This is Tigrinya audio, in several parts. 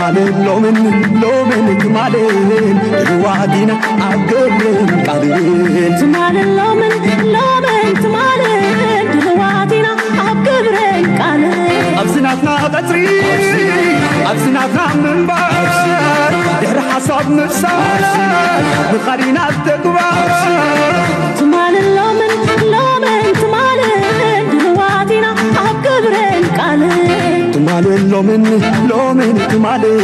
ሎምን ሎምን ትማልን ድልዋት ኢና ኣብ ግብርን ቃልን። ትማልን ሎምን ሎምን ትማልን ድልዋት ኢና ኣብ ግብርን ቃልን። ኣብዚ ናትና ቀጽሪ፣ ኣብዚ ናትና ምንባር፣ ድሕሪ ሓሳብ ምሳል፣ ምኻድ ኢና ኣብ ተግባር። ትማልን ሎምን ሎምን ትማልን ድልዋት ኢና ኣብ ግብርን ቃልን። ትማልን ሎምን ሎምን ትማልን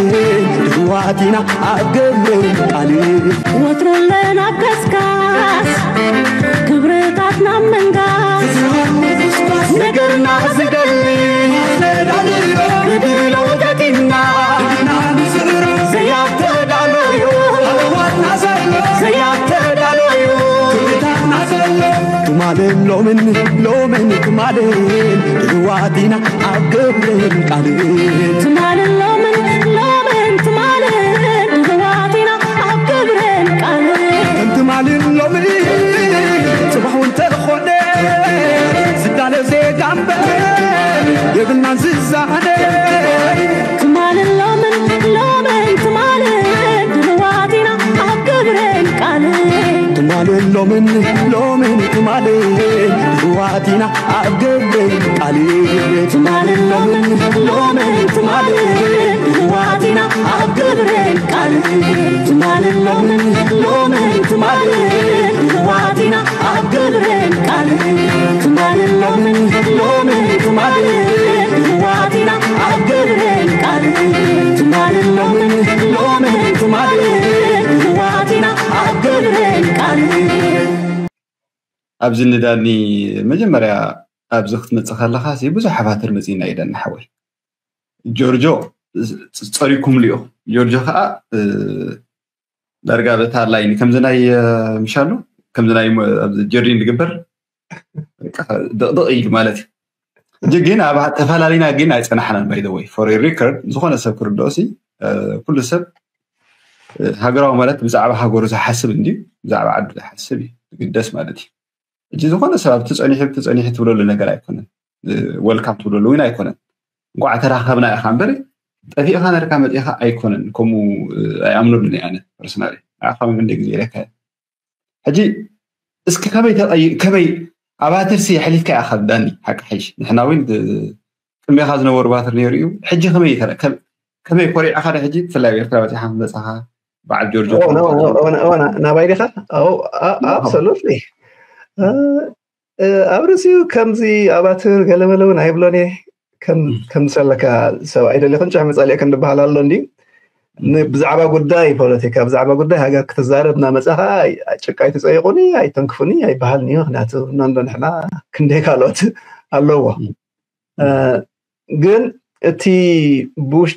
ድልዋት ኢና ኣብ ግብርን ቃልን። ወትሩ ኣለና ኣብ ከስካስ ክብርታትና ምንጋስ፣ ነገርና ዝደሊ ንድሎ ተቲምና ዘያተዳለዩ ዘያተዳለዩ ትማልን ሎምን ሎምን ትማልን ድልዋት ኢና ኣብ ግብርን ቃልን። ትማልን ሎምን ሎምን ትማልን ድልዋት ኢና ኣብ ግብርን ቃልን። ከም ትማልን ሎምን ጽባሕ እውን ተኾነ ዝዳለ ዜጋ እምበር የብልናን ዝዛነ። ትማልን ሎምን ሎምን ትማልን ድልዋት ኢና ኣብ ግብርን ቃልን። ትማልን ሎምን ሎምን ትማልን ድልዋት ኢና ኣብ ግብርን ቃልን። ትማልን ሎምን ሎምን ትማልን ድልዋት ኢና ኣብ ግብርን ቃልን። ትማልን ሎምን ሎምን ትማልን ድልዋት ኢና ኣብ ግብርን ቃልን። ትማልን ሎምን ሎምን ትማልን ድልዋት ኢና ኣብ ግብርን ቃልን። ትማልን ሎምን ሎምን ትማልን ድልዋት ኢና ኣብ ግብርን ቃልን። ኣብዚ ንዳኒ መጀመርያ ኣብዚ ክትመጽእ ከለኻ ሲ ብዙሕ ሓፋትር መጺና እዩ ዳኒ ሓወይ። ጆርጆ ጸሪኩምሉ ኢኹም። ጆርጆ ከዓ እ፣ ዳርጋ በታ ላይን ከምዚ ናይ እ፣ ምሻሉ ከምዚ ናይ ሞ- ኣብዚ ጀርዲን ዝግበር በቃ ድቕድቕ ኢሉ ማለት እዩ። እጂ ግን ኣብ ተፈላለዩና ግን ኣይጸናሕናን። By the way, for record ዝኾነ ሰብ ክርድኦ ሲ እ፣ ኩሉ ሰብ እ፣ ሃገራዊ ማለት ብዛዕባ ሃገሩ ዝሓስብ እንዲ ብዛዕባ ዓዱ ዝሓስብ እዩ ዝግደስ ማለት እዩ። እጂ ዝኾነ ሰብ ኣብቲ ጸኒሑ ኣብቲ ጸኒሑ ትብለሉ ነገር ኣይኮነን። ወልካም ትብለሉ እውን ኣይኮነን። እንኳዕ ተራኸብና ኢኻ እምበር ጠፊእኻ ነርካ መጺኻ ኣይኮነን። ከምኡ ኣይኣምነሉን እየ ኣነ ፐርሰናሊ። ንዓኻ መን እንደ ግዜ ኢለካ እየ። ሕጂ እስኪ ከመይ ተቐይ ከመይ ኣባትርሲ የሕሊፍካ ኢኻ ዳኒ ሓቂ ሓይሽ ንሕና እውን ቅድሜኻ ዝነበሩ ባትር ነይሩ እዩ። ሕጂ ከመይ ተረ- ከ- ከመይ ኮሪዕኻ ዶ ሕጂ ብፍላይ ኣብ ኤርትራ በፂሓ መፃኻ በዓል ጆርጆ ኦ፣ ኖ፣ ኖ፣ ኖ፣ ኖ፣ ናባይ ዲኻ? ኦ፣ ኣ- ኖ። Absolutely። እ፣ እ፣ ኣብ ርእሲኡ ከምዚ ኣባትር ገለመለ እውን ኣይብሎን እየ። ከም ከምሰለካ ሰብ ኣይደለኽን ጭሕ መጻልእክን ዝበሃል ኣሎ እንዲ ን- ብዛዕባ ጉዳይ ፖለቲካ ብዛዕባ ጉዳይ ሃገር ክትዛረብ እናመጻኻ ኣይ- ጭቃ ኣይትጸይቑኒ ኣይተንክፉኒ ኣይበሃልን እዩ። ምክንያቱ እኖ እንዶ ንሕና ክንደይ ካልኦት ኣለዎ። እ፣ ግን እቲ ብውሽ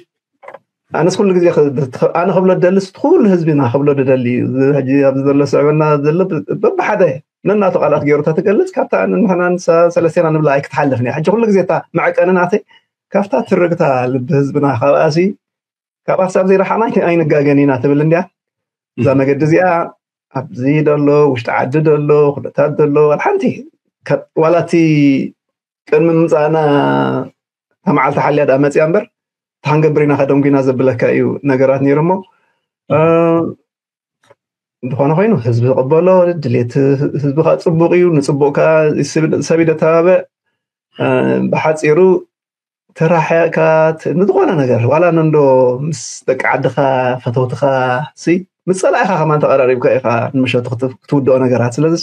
ኣነስ ኩሉ ግዜ ክ- ኣነ ክብሎ ደልስ ኩሉ ህዝብና ክብሎ ደደሊ እዩ። እዚ ሕጂ ኣብዚ ዘሎ ስዕብና ዘሎ ብ- በብሓደ ነናቱ ቃላት ገይሩ ተትገልጽ ካብታ ኣነ ንሕና ንሳ ሰለስቴና ንብላ ኣይክትሓልፍን እያ። ሕጂ ኩሉ ግዜ እታ መዕቀኒ ናተይ ካብታ ትርግታ ልቢ ህዝብና ካብኣሲ ካብ ኣክሳብ ዘይረሓና ኣይንጋገን ኢና ትብል እንድያ። እዛ መገዲ እዚኣ ኣብዚ ደሎ ውሽጢ ዓዲ ደሎ ኩነታት ደሎ ዋላ ሓንቲ ከ- ዋላ እቲ ቅድሚ ምምፃእና እታ መዓልቲ ሓልያ ደኣ መፅያ እምበር ተሓንገብር ኢና ከደንጉ ኢና ዘብለካ እዩ ነገራት ነይሩ እሞ እ፣ እንተኾነ ኮይኑ ህዝቢ ዝቕበሎ ድሌት ህዝቢ ከዓ ፅቡቅ እዩ። ንፅቡቅ ከዓ ሰብ ይደተባበዕ። እ፣ ብሓፂሩ ተራሓያካ ት- ንዝኾነ ነገር ዋላ ነንዶ ምስ ደቂ ዓድኻ ፈተውትኻ ሲ ምስ ፀላኢኻ ከማን ተቐራሪብካ ኢኻ ንመሸቱ ክት- ክትውድኦ ነገራት። ስለዚ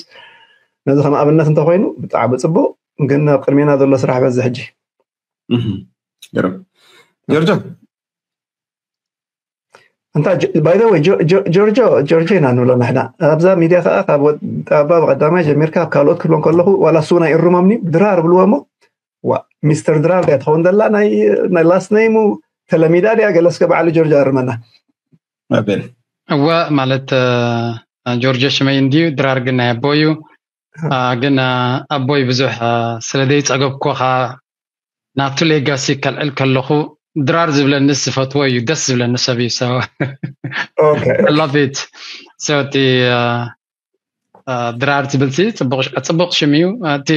ነዚ ከም ኣብነት እንተኮይኑ ብጣዕሚ ፅቡቅ፣ ግን ኣብ ቅድሜና ዘሎ ስራሕ በዚ ሕጂ። እህ፣ ገርም ጆርጆ እንታ ባይዘወይ ጆርጆ ጆርጆ ኢና ንብሎ ንሕና ኣብዛ ሚድያ ከዓ ካብ ወድ- ኣባ ቀዳማይ ጀሚርካ ኣብ ካልኦት ክብሎ ከለኹ ዋላ እሱ ናይ እርሞምኒ ድራር ብልዎ እሞ ዋ ሚስተር ድራር ድያ ትኸውን ዘላ ናይ ናይ ላስት ነይሙ ተለሚዳ ድያ ገለ እስከ በዓሉ ጆርጆ ኣርመና። ኣቤል እወ ማለት እ፣ ጆርጆ ሽመይ እንድዩ ድራር ግን ናይ ኣቦ እዩ። እ፣ ግን እ፣ ኣቦይ ብዙሕ እ፣ ስለ ዘይፀገብኩ ከዓ ናብቲ ሌጋሲ ከልዕል ከለኹ ድራር ዝብለኒ ዝፈትዎ እዩ ደስ ዝብለኒ ሰብ እዩ so ኦኬ I love it so እቲ እ፣ እ፣ ድራር ትብል ሲ ፅቡቅ ሽ- ፅቡቅ ሽም እዩ እቲ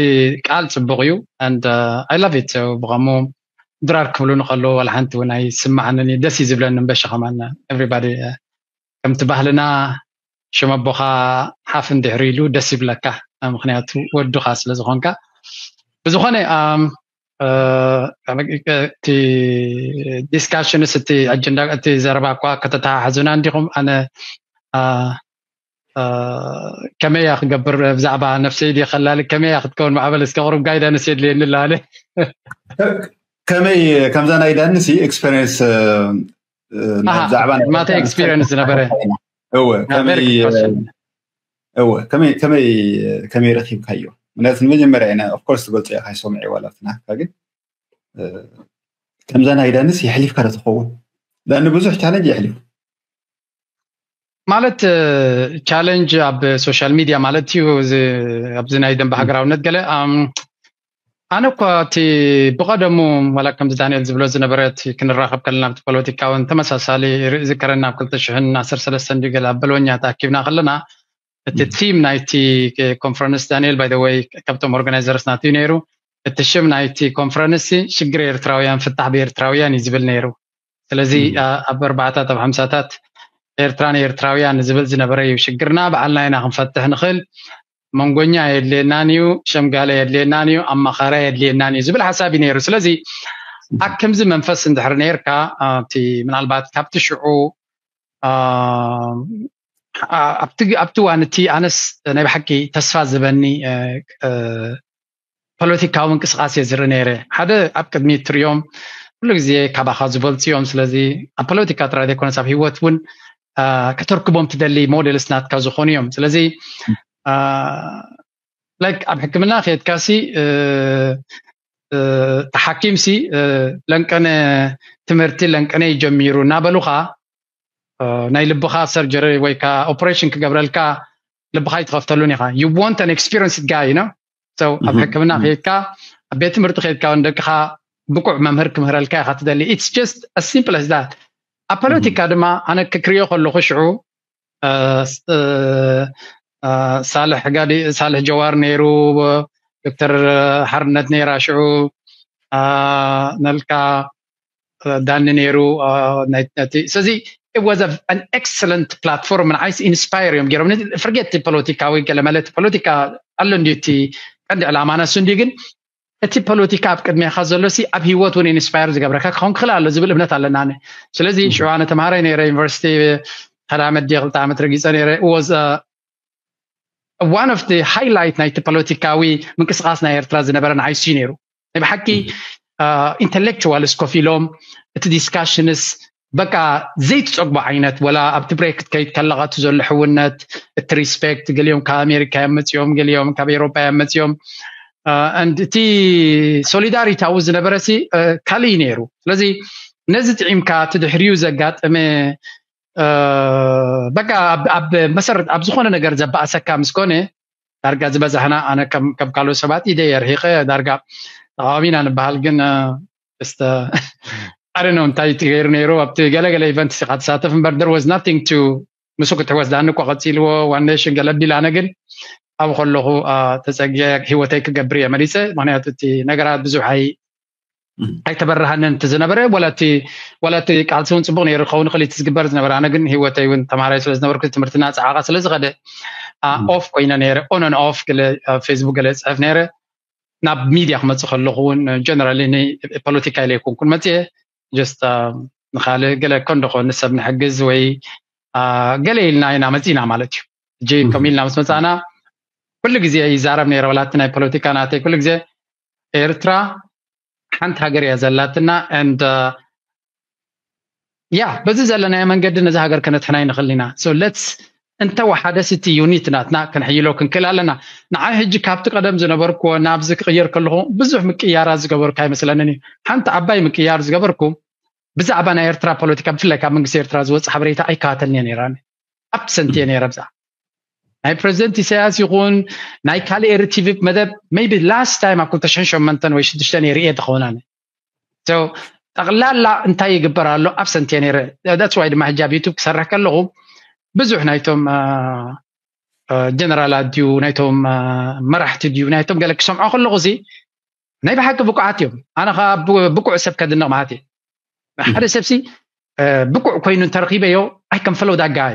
ቃል ፅቡቅ እዩ and እ፣ I love it so ብኸምኡ ድራር ክብሉኒ ከለዉ ዋላ ሓንቲ እውን ኣይስማዓንን እዩ። ደስ እዩ ዝብለኒ። እምበሺ ከማን everybody ከምቲ ባህልና ሽም ኣቦኻ ሓፍ እንድሕር ኢሉ ደስ ይብለካ። ምክንያቱ ወዱኻ ስለ ዝኾንካ። ብዝኾነ እቲ ዲስካሽንስ እቲ ኣጀንዳ እቲ ዘረባ እኳ ከተተሓሕዙና እንዲኹም። ኣነ ከመይ እያ ክገብር ብዛዕባ ነፍሰይ ድየ ከላሊ ከመይ እያ ክትከውን ማዕበል እስከ ቅሩብ ጋይዳንስ የድልየኒ ኣለ። ከመይ ከምዛ ናይ ዳንሲ ኤክስፐሪንስ ብዛዕባ ማተ ኤክስፒሪንስ ዝነበረ እወ ከመይ ረኪብካዮ? ምክንያቱ ንመጀመርያ ኢና ኦፍኮርስ ትገልፆ ኢኻ ይሰምዑ ዋላ ትናካ ግን ከምዛ ናይ ዳንስ የሕሊፍካ ዶ ትኸውን? ዳኒ ብዙሕ ቻለንጅ የሕሊፉ ማለት ቻለንጅ ኣብ ሶሻል ሚድያ ማለት እዩ። ኣብዚ ናይ ደንበ ሃገራውነት ገለ ኣነ እኳ እቲ ብቐደሙ ዋላ ከምዚ ዳንኤል ዝብሎ ዝነበረ እቲ ክንራኸብ ከለና ኣብቲ ፖለቲካ እውን ተመሳሳሊ ርኢ ዝከረና ኣብ ክልተ ሽሕን ዓሰርተ ሰለስተን ድዩ ገለ ኣብ በሎኛ ተኣኪብና ከለና እቲ ቲም ናይቲ ኮንፈረንስ ዳንኤል ባይ ወይ ካብቶም ኦርጋናይዘርስ ናት እዩ ነይሩ። እቲ ሽም ናይቲ ኮንፈረንስ ሽግር ኤርትራውያን ፍታሕ ብኤርትራውያን እዩ ዝብል ነይሩ። ስለዚ ኣብ ኣርባዕታት ኣብ ሓምሳታት ኤርትራን ኤርትራውያን ዝብል ዝነበረ እዩ። ሽግርና በዓልና ኢና ክንፈትሕ ንኽእል። መንጎኛ የድልየናን እዩ፣ ሸምጋለ የድልየናን እዩ፣ ኣማኻራ የድልየናን እዩ ዝብል ሓሳብ እዩ ነይሩ። ስለዚ ኣብ ከምዚ መንፈስ እንድሕር ነይርካ እቲ ምናልባት ካብቲ ሽዑ ኣብቲ እዋን እቲ ኣነስ ናይ ብሓቂ ተስፋ ዝበኒ ፖለቲካዊ ምንቅስቃስ እየ ዝርኢ ነይረ። ሓደ ኣብ ቅድሚ ትሪኦም ኩሉ ግዜ ካባኻ ዝበልፁ እዮም። ስለዚ ኣብ ፖለቲካ ጥራይ ዘይኮነስ ኣብ ህይወት እውን ከተርክቦም ትደሊ ሞዴልስ ናትካ ዝኾኑ እዮም። ስለዚ ላይክ ኣብ ሕክምና ከየድካሲ ተሓኪምሲ ለንቀነ ትምህርቲ ለንቀነ ይጀሚሩ እናበሉኻ ናይ ልብኻ ሰርጀሪ ወይ ከዓ ኦፕሬሽን ክገብረልካ ልብኻ ይትኸፍተሉን ኢኻ። You want an experienced guy, you know? So ኣብ ሕክምና ከይድካ ኣብ ቤት ትምህርቲ ከይድካ ንደቅኻ ብቁዕ መምህር ክምህረልካ ኢኻ ትደሊ። It's just as simple as that. ኣብ ፖለቲካ ድማ ኣነ ክክርዮ ከለኹ ሽዑ ሳልሕ ጋዲ ሳልሕ ጀዋር ነይሩ፣ ዶክተር ሓርነት ነይራ ሽዑ ነልካ ዳኒ ነይሩ። ስለዚ it was an excellent platform ንዓይስ ኢንስፓየር እዮም ገይሮም። ፍርጌት ፖለቲካዊ ገለመለ ፖለቲካ ኣሎ እንዲ እቲ ቀንዲ ዕላማና እሱ እንዲ ግን እቲ ፖለቲካ ኣብ ቅድሜኻ ዘሎ ሲ ኣብ ህይወት እውን ኢንስፓየር ዝገብረካ ክኸውን ክኽእል ኣሎ ዝብል እምነት ኣለና። ስለዚ ሽዑ ኣነ ተምሃራይ ነይረ ዩኒቨርሲቲ ሓደ ዓመት ድየ ክልተ ዓመት ረጊፀ ነይረ። Was one of the highlight ናይቲ ፖለቲካዊ ምንቅስቃስ ናይ ኤርትራ ዝነበረ ንዓይሲ ነይሩ። ናይ ብሓቂ ኢንተሌክቹዋልስ ኮፍ ኢሎም እቲ ዲስካሽንስ በቃ ዘይትፀግቦ ዓይነት ወላ ኣብቲ ብሬክ ክትከይድ ከለካ እቲ ዘሎ ሕውነት እቲ ሪስፔክት ገሊኦም ካብ ኣሜሪካ እዮም መፅኦም ገሊኦም ካብ ኤሮፓ እዮም መፅኦም and እቲ ሶሊዳሪቲ ኣብኡ ዝነበረ ሲ ካልእ እዩ ነይሩ። ስለዚ ነዚ ጥዒምካ እቲ ድሕሪኡ ዘጋጠመ በቃ ኣብ መሰረት ኣብ ዝኾነ ነገር ዘባእሰካ ምስ ኮነ ዳርጋ ዝበዛሕና ኣነ ከም ካልኦት ሰባት ኢደ የርሂቐ ዳርጋ ተቃዋሚና ንበሃል ግን ስተ ኣደነው እንታይ ትገይሩ ነይሩ ኣብቲ ገለገለ ኢቨንት ኢኻ ትሳተፍ እምበር there was nothing to ምስኡ ክትሕወስ ዳኒ እኳ ቀፂልዎ ዋን ኔሽን ገለ ቢል ኣነ ግን ኣብ ከለኹ ተፀጊዐ ህይወተይ ክገብር እየ መሪፀ። ምክንያቱ እቲ ነገራት ብዙሕ ኣይተበረሃንን እቲ ዝነበረ ወላ እቲ ቃልሲ እውን ፅቡቅ ነይሩ ክኸውን ይኽእል እቲ ዝግበር ዝነበረ ኣነ ግን ህይወተይ እውን ተማሃራይ ስለ ዝነበርኩ ትምህርቲ እናፀዓቐ ስለ ዝኸደ ኦፍ ኮይነ ነይረ on and off ገለ ፌስቡክ ገለ ፅሕፍ ነይረ። ናብ ሚድያ ክመፅእ ከለኹ እውን ጀነራሊ ፖለቲካ ኢለ ኣይኮንኩን መፅየ just ንካልእ ገለ ኮንዶ ኮን ሰብ ንሕግዝ ወይ ገለ ኢልና ኢና መፂና ማለት እዩ። ሕጂ ከም ኢልና ምስ መፃና ኩሉ ግዜ ይዛረብ ነይረ ወላቲ ናይ ፖለቲካ ናተይ ኩሉ ግዜ ኤርትራ ሓንቲ ሃገር እያ ዘላትና and ያ በዚ ዘለናዮ መንገዲ ነዚ ሃገር ከነድሕና ይንኽእል ኢና። So let's እንተወሓደ ስቲ ዩኒት ናትና ክንሕይሎ ክንክእል ኣለና። ንዓይ ሕጂ ካብቲ ቀደም ዝነበርኩዎ ናብዚ ክቕየር ከለኹ ብዙሕ ምቅያራት ዝገበርኩ ኣይመስለንን እዩ። ሓንቲ ዓባይ ምቅያር ዝገበርኩ ብዛዕባ ናይ ኤርትራ ፖለቲካ ብፍላይ ካብ መንግስቲ ኤርትራ ዝወፅእ ሓበሬታ ኣይከታተልን እየ ነይራኒ። ኣብሰንት እየ ነይረ ብዛዕባ ናይ ፕረዚደንት ኢሳያስ ይኹን ናይ ካልእ ኤሪ ቲቪ መደብ maybe last time ኣብ ክልተ ሽሕን ሸሞንተን ወይ ሽዱሽተን እየ ርእየ ትኸውን ኣነ። So ጠቕላላ እንታይ ይግበር ኣሎ ኣብሰንት እየ ነይረ። That's why ድማ ሕጂ ኣብ ዩቱብ ክሰርሕ ከለኹ ብዙሕ ናይቶም ጀነራላት ድዩ ናይቶም መራሕቲ ድዩ ናይቶም ገለ ክሰምዖ ከለኹ ሲ ናይ ብሓቂ ብቁዓት እዮም። ኣነ ከዓ ብ- ብቁዕ ሰብ ከድንቕ ማለት እዩ። ሓደ ሰብሲ ብቁዕ ኮይኑ እንተረኺበዮ፣ I can follow that guy,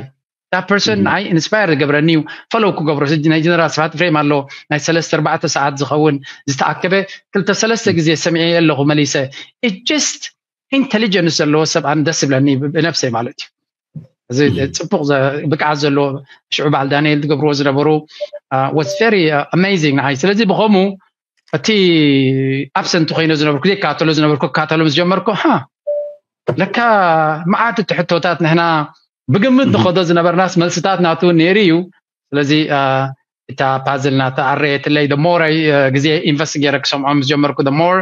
that person ንዓይ ኢንስፓየር ዝገብረኒ እዩ፣ ፈሎው ክገብሮ። ናይ ጀነራል ስብሓት ፍሬም ኣሎ፣ ናይ ሰለስተ ኣርባዕተ ሰዓት ዝኸውን ዝተኣከበ ክልተ ሰለስተ ግዜ ሰሚዐ ኣለኹ መሊሰ። Just ኢንቴሊጀንስ ዘለዎ ሰብ ኣነ ደስ ይብለኒ ብነብሰይ ማለት እዩ። እዚ ፅቡቅ ብቅዓት ዘለዎ ሽዑ በዓል ዳንኤል ዝገብርዎ ዝነበሩ was very amazing ንዓይ። ስለዚ ብኸምኡ እቲ ኣብሰንት ኮይነ ዝነበርኩ ዘይከታተሎ ዝነበርኩ ክከታተሎ ምስ ጀመርኩ፣ ሃ ለካ መዓት እቲ ሕቶታት ንሕና ብግምት ንኸዶ ዝነበርናስ መልስታት ናቱ ነይሩ እዩ። ስለዚ እታ ፓዝል ናታ ኣረየትለይ ሞር ግዜ ኢንቨስት ገይረ ክሰምዖ ምስ ጀመርኩ ሞር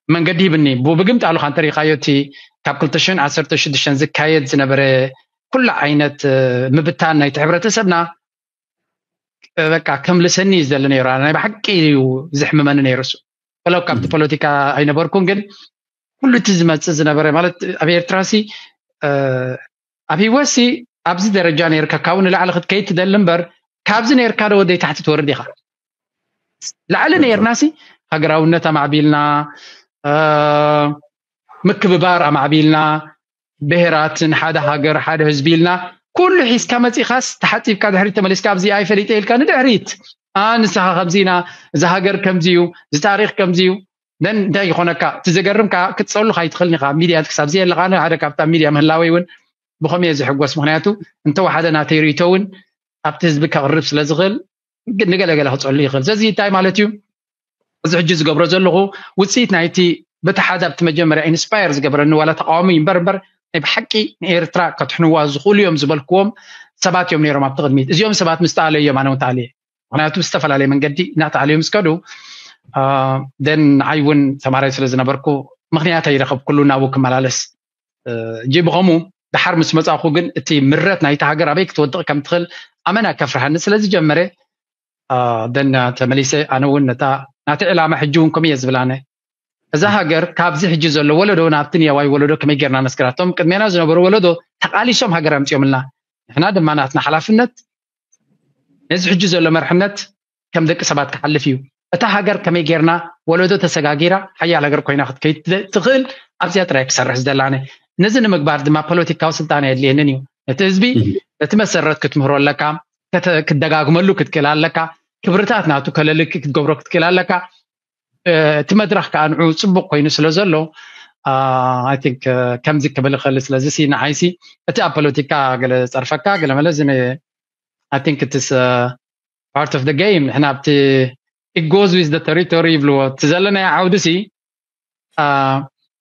መንገዲ ሂብኒ። ብግምት ኣሉካ እንተሪኢኻዮ እቲ ካብ ክልተ ሽሕን ዓሰርተ ሽዱሽተን ዝካየድ ዝነበረ ኩሉ ዓይነት ምብታን ናይቲ ሕብረተሰብና በቃ ከም ልሰኒ እዩ ዝደሊ ነይሩ። ናይ ብሓቂ እዩ ዝሕምመኒ ነይሩ። እሱ ፈለው ካብቲ ፖለቲካ ኣይነበርኩን፣ ግን ኩሉ እቲ ዝመፅእ ዝነበረ ማለት ኣብ ኤርትራ ሲ ኣብ ህይወት ሲ ኣብዚ ደረጃ ነርካ ካብኡ ንላዕሊ ክትከይድ ትደሊ እምበር ካብዚ ነርካ ዶ ወደይ ታሕቲ ትወርድ ኢኻ። ላዕሊ ነርና ሲ ሃገራውነት ኣማዕቢልና፣ ምክብባር ኣማዕቢልና፣ ብሄራትን ሓደ ሃገር ሓደ ህዝቢ ኢልና ኩሉ ሒዝካ መፂኻስ ተሓፂብካ ድሕሪት ተመሊስካ ኣብዚ ኣይፈሊጠ ኢልካ ንድሕሪት ንስኻ ከምዚ ኢና፣ እዚ ሃገር ከምዚ እዩ፣ እዚ ታሪክ ከምዚ እዩ። ን እንታይ ይኾነካ? እቲ ዘገርም ከዓ ክትፀሉ ካይትኽእል ኢኻ። ሚድያ ክሳብ ዘየለካ ሓደ ካብታ ሚድያ ምህላወይ እውን ብኸምኡ እየ ዝሕጎስ። ምክንያቱ እንተወሓደ ናተይ ርእቶ እውን ኣብቲ ህዝቢ ከቕርብ ስለ ዝኽእል ንገለገለ ክፀሉ ይኽእል። ስለዚ እንታይ ማለት እዩ? እዚ ሕጂ ዝገብሮ ዘለኹ ውፅኢት ናይቲ በቲ ሓደ ኣብቲ መጀመርያ ኢንስፓየር ዝገበረኒ ዋላ ተቃዋሚ እምበር እምበር ናይ ብሓቂ ንኤርትራ ከትሕንዋ ዝኽእሉ እዮም ዝበልክዎም ሰባት እዮም ነይሮም ኣብቲ ቅድሚት። እዚኦም ሰባት ምስ ተኣለዩ እዮም ኣነ እውን ተኣልየ። ምክንያቱ ዝተፈላለየ መንገዲ እናተኣለዩ ምስ ከዱ ደን ንዓይ እውን ተማራይ ስለ ዝነበርኩ ምክንያት ኣይረኸብኩሉ ናብኡ ክመላለስ። እጂ ብኸምኡ ድሓር ምስ መፃኹ ግን እቲ ምረት ናይቲ ሃገር ኣበይ ክትወድቕ ከም ትኽእል ኣመና ከፍርሃኒ ስለ ዝጀመረ ደና ተመሊሰ ኣነ እውን ነታ ናቲ ዕላማ ሕጂ እውን ከምኡ እየ ዝብል ኣነ እዛ ሃገር ካብዚ ሕጂ ዘሎ ወለዶ ናብቲ ንያዋይ ወለዶ ከመይ ጌርና ነስግራ እቶም ቅድሜና ዝነበሩ ወለዶ ተቃሊሶም ሃገር ኣምፅኦምልና ንሕና ድማ ናትና ሓላፍነት ነዚ ሕጂ ዘሎ መርሕነት ከም ደቂ ሰባት ክሓልፍ እዩ እታ ሃገር ከመይ ጌርና ወለዶ ተሰጋጊራ ሓያል ሃገር ኮይና ክትከይድ ትኽእል ኣብዚኣ ጥራይ ክሰርሕ ዝደላነ ነዚ ንምግባር ድማ ፖለቲካዊ ስልጣን ኣየድልየንን እዩ ነቲ ህዝቢ ነቲ መሰረት ክትምህሮ ኣለካ ክደጋግመሉ ክትክእል ኣለካ ክብርታት ናቱ ከለልክ ክትገብሮ ክትክእል ኣለካ እቲ መድረክ ከዓ ንዑ ፅቡቅ ኮይኑ ስለ ዘሎ I think ከምዚ ክብል ይኽእል ስለዚ ሲ ንዓይሲ እቲ ኣብ ፖለቲካ ገለ ፀርፈካ ገለ መለ እዚ I think it's part of the game ንሕና ኣብቲ it goes with the territory ይብልዎ እቲ ዘለናዮ ዓውዲ ሲ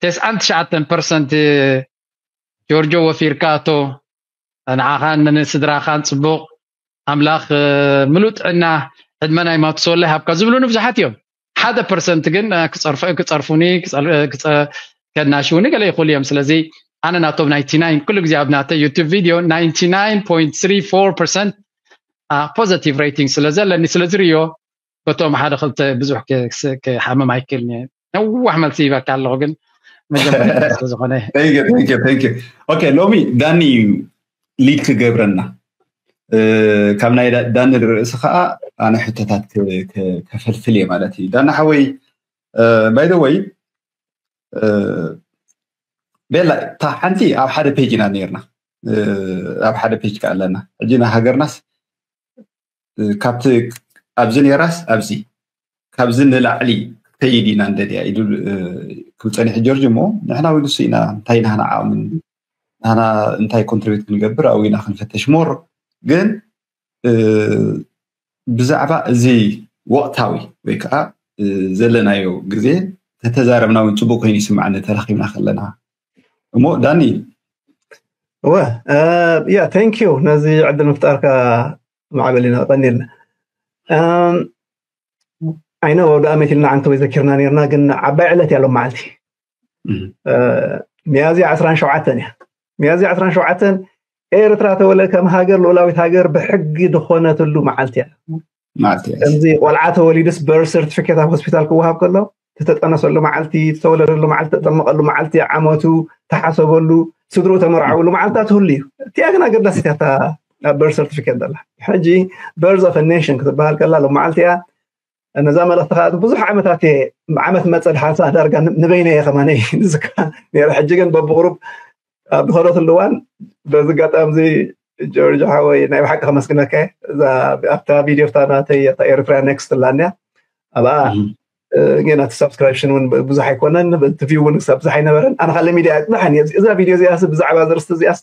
ተስዓን ትሽዓተን ፐርሰንት ጆርጆ ወፊርካ እቶ ንዓኻን ንስድራኻን ፅቡቅ ኣምላኽ ምሉእ ጥዕና ዕድመ ናይ ማቱሶላ ይሃብካ ዝብሉኒ ብዙሓት እዮም ሓደ ፐርሰንት ግን ክፀርፉኒ ከናሽውኒ ገለ ይኽእሉ እዮም ስለዚ ኣነ ናቶም ናይንቲ ናይን ኩሉ ግዜ ኣብ ናተ ዩቱብ ቪድዮ ናይንቲ ናይን ፖይንት ትሪ ፎር ፐርሰንት ፖዘቲቭ ሬቲንግ ስለ ዘለኒ ስለ ዝርዮ በቶም ሓደ ክልተ ብዙሕ ክሓምም ኣይክእልን እየ ነዋሕ መልሲ ይበካ ኣለኹ ግን መጀመርያ ስለዝኾነ ኦኬ ሎሚ ዳኒ እዩ ሊድ ክገብረና ካብ ናይ ዳኒ ርእሲ ከዓ ኣነ ሕቶታት ከፈልፍል እየ ማለት እዩ ዳኒ ሓወይ ባይ ወይ ቤላ እታ ሓንቲ ኣብ ሓደ ፔጅ ኢና ነርና ኣብ ሓደ ፔጅ ከ ኣለና ሕጂ ና ሃገርናስ ካብቲ ኣብዚ ነራስ ኣብዚ ካብዚ ንላዕሊ ከይድ ኢና እንደድያ ኢሉ ክብል ፀኒሑ ጆርጅ እሞ ንሕና ወይ ንሱ ኢና እንታይ ናህና ዓቕምን ናህና እንታይ ኮንትሪቢት ክንገብር ኣብኡ ኢና ክንፈተሽ ሞር ግን ብዛዕባ እዚ ወቕታዊ ወይ ከዓ ዘለናዮ ግዜ ተተዛረብና እውን ፅቡቅ ኮይኑ ይስምዓኒ ተራኪብና ከለና እሞ ዳኒ እወ ያ thank you ነዚ ዕድል ምፍጣርካ ማዕበል ኢና ቀኒልና ኣይነ ወደ ኣመት ኢልና ዓንተ ወይ ዘኪርና ነርና ግን ዓባይ ዕለት ያሎም መዓልቲ ሚያዝያ ዕስራን ሸውዓተን እያ ሚያዝያ ዕስራን ሸውዓተን ኤርትራ ተወለ ከም ሃገር ልኡላዊት ሃገር ብሕጊ ዝኾነትሉ መዓልቲ እያ ማለት እዩ ከምዚ ቆልዓ ተወሊዱስ በርዝ ሰርቲፊኬት ኣብ ሆስፒታል ክወሃብ ከሎ ተተጠነሰሉ መዓልቲ ተተወለደሉ መዓልቲ ተጠመቀሉ መዓልቲ ዓመቱ ተሓሰበሉ ስድሩ ተመርዓውሉ መዓልታት ሁሉ እዩ እቲያ ግን ኣገዳሲት እያ በርዝ ሰርቲፊኬት ዘላ ሕጂ በርዝ ኦፍ ኔሽን ክትበሃል ከላ ሎ መዓልቲ እያ ነዛ መልእኽቲ ከዓ ብዙሕ ዓመታት እየ ዓመት መፀ ድሓንሳ ዳርጋ ንበይነ እየ ከማነይ ንዝካ ነረ ሕጂ ግን በብቁሩብ ኣብ ዝኸደትሉ እዋን በዚ ኣጋጣሚ እዚ ጆርጅ ሓወይ ናይ ብሓቂ ከመስግነካ እየ። ኣብታ ቪድዮ ፍታ ናተይ ኤርትራ ኔክስት ላንያ ኣብኣ ጌና እቲ ሳብስክሪፕሽን እውን ብዙሕ ኣይኮነን እቲ ቪው እውን ክሳብ ብዙሕ ኣይነበረን። ኣነ ካለ ሚድያ ኣይፅናሕን እየ። እዛ ቪድዮ እዚኣስ ብዛዕባ ዘርስቲ እዚኣስ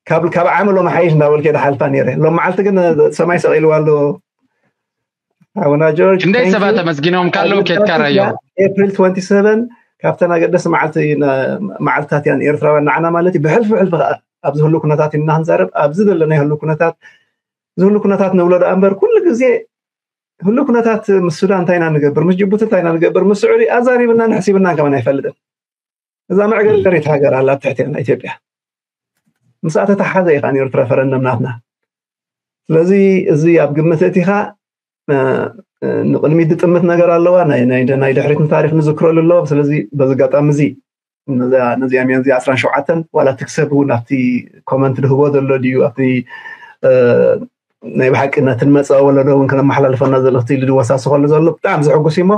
ካብ ካብ ዓመሎ መሓይሽ እንዳበልከ ድሓልፋ ነይረ። ሎም መዓልቲ ግን ሰማይ ሰቒልዋ ኣሎ። ሓውና ጆርጅ ክንደይ ሰባት ተመስጊኖም ካለው ኬትካራዮ ኤፕሪል ትወንቲ ሰቨን ካብተን ኣገደስቲ መዓልትታት እያን ኤርትራውያን ንዓና ማለት እዩ። ብሕልፊ ብሕልፊ ከዓ ኣብዚ ህሉ ኩነታት ኢና ክንዛረብ። ኣብዚ ዘለናይ ህሉ ኩነታት እዚ ህሉ ኩነታት ንብሎ ደኣ እምበር ኩሉ ግዜ ህሉ ኩነታት ምስ ሱዳን እንታይ ኢና ንገብር፣ ምስ ጅቡቲ እንታይ ኢና ንገብር፣ ምስ ስዑዲ ኣዛሪብና ንሕሲብና ከማን ኣይፈልጥን። እዛ መዕገርገሪት ሃገር ኣላ ኣብ ትሕቲ ኢትዮጵያ ምስኣ ተተሓዘ እዩ ከዓ ነይሩ እቲ ረፈረንደም ናትና። ስለዚ እዚ ኣብ ግምት እቲኻ ንቅድሚት ዝጥምት ነገር ኣለዋ። ናይ ድሕሪት ንታሪክ ንዝክረሉ ኣለዎ። ስለዚ በዚ ኣጋጣሚ እዚ ነዚኣ ሚያንዚ ዓስራን ሸውዓተን ዋላ እቲ ክሰብ እውን ኣብቲ ኮመንት ድህቦ ዘሎ ድዩ ኣብቲ ናይ ብሓቂ ነቲ ንመፅኣ ወለዶ እውን ከነመሓላልፈና ዘሎ ክቲ ድወሳስኸሉ ዘሎ ብጣዕሚ ዘሕጉስ እሞ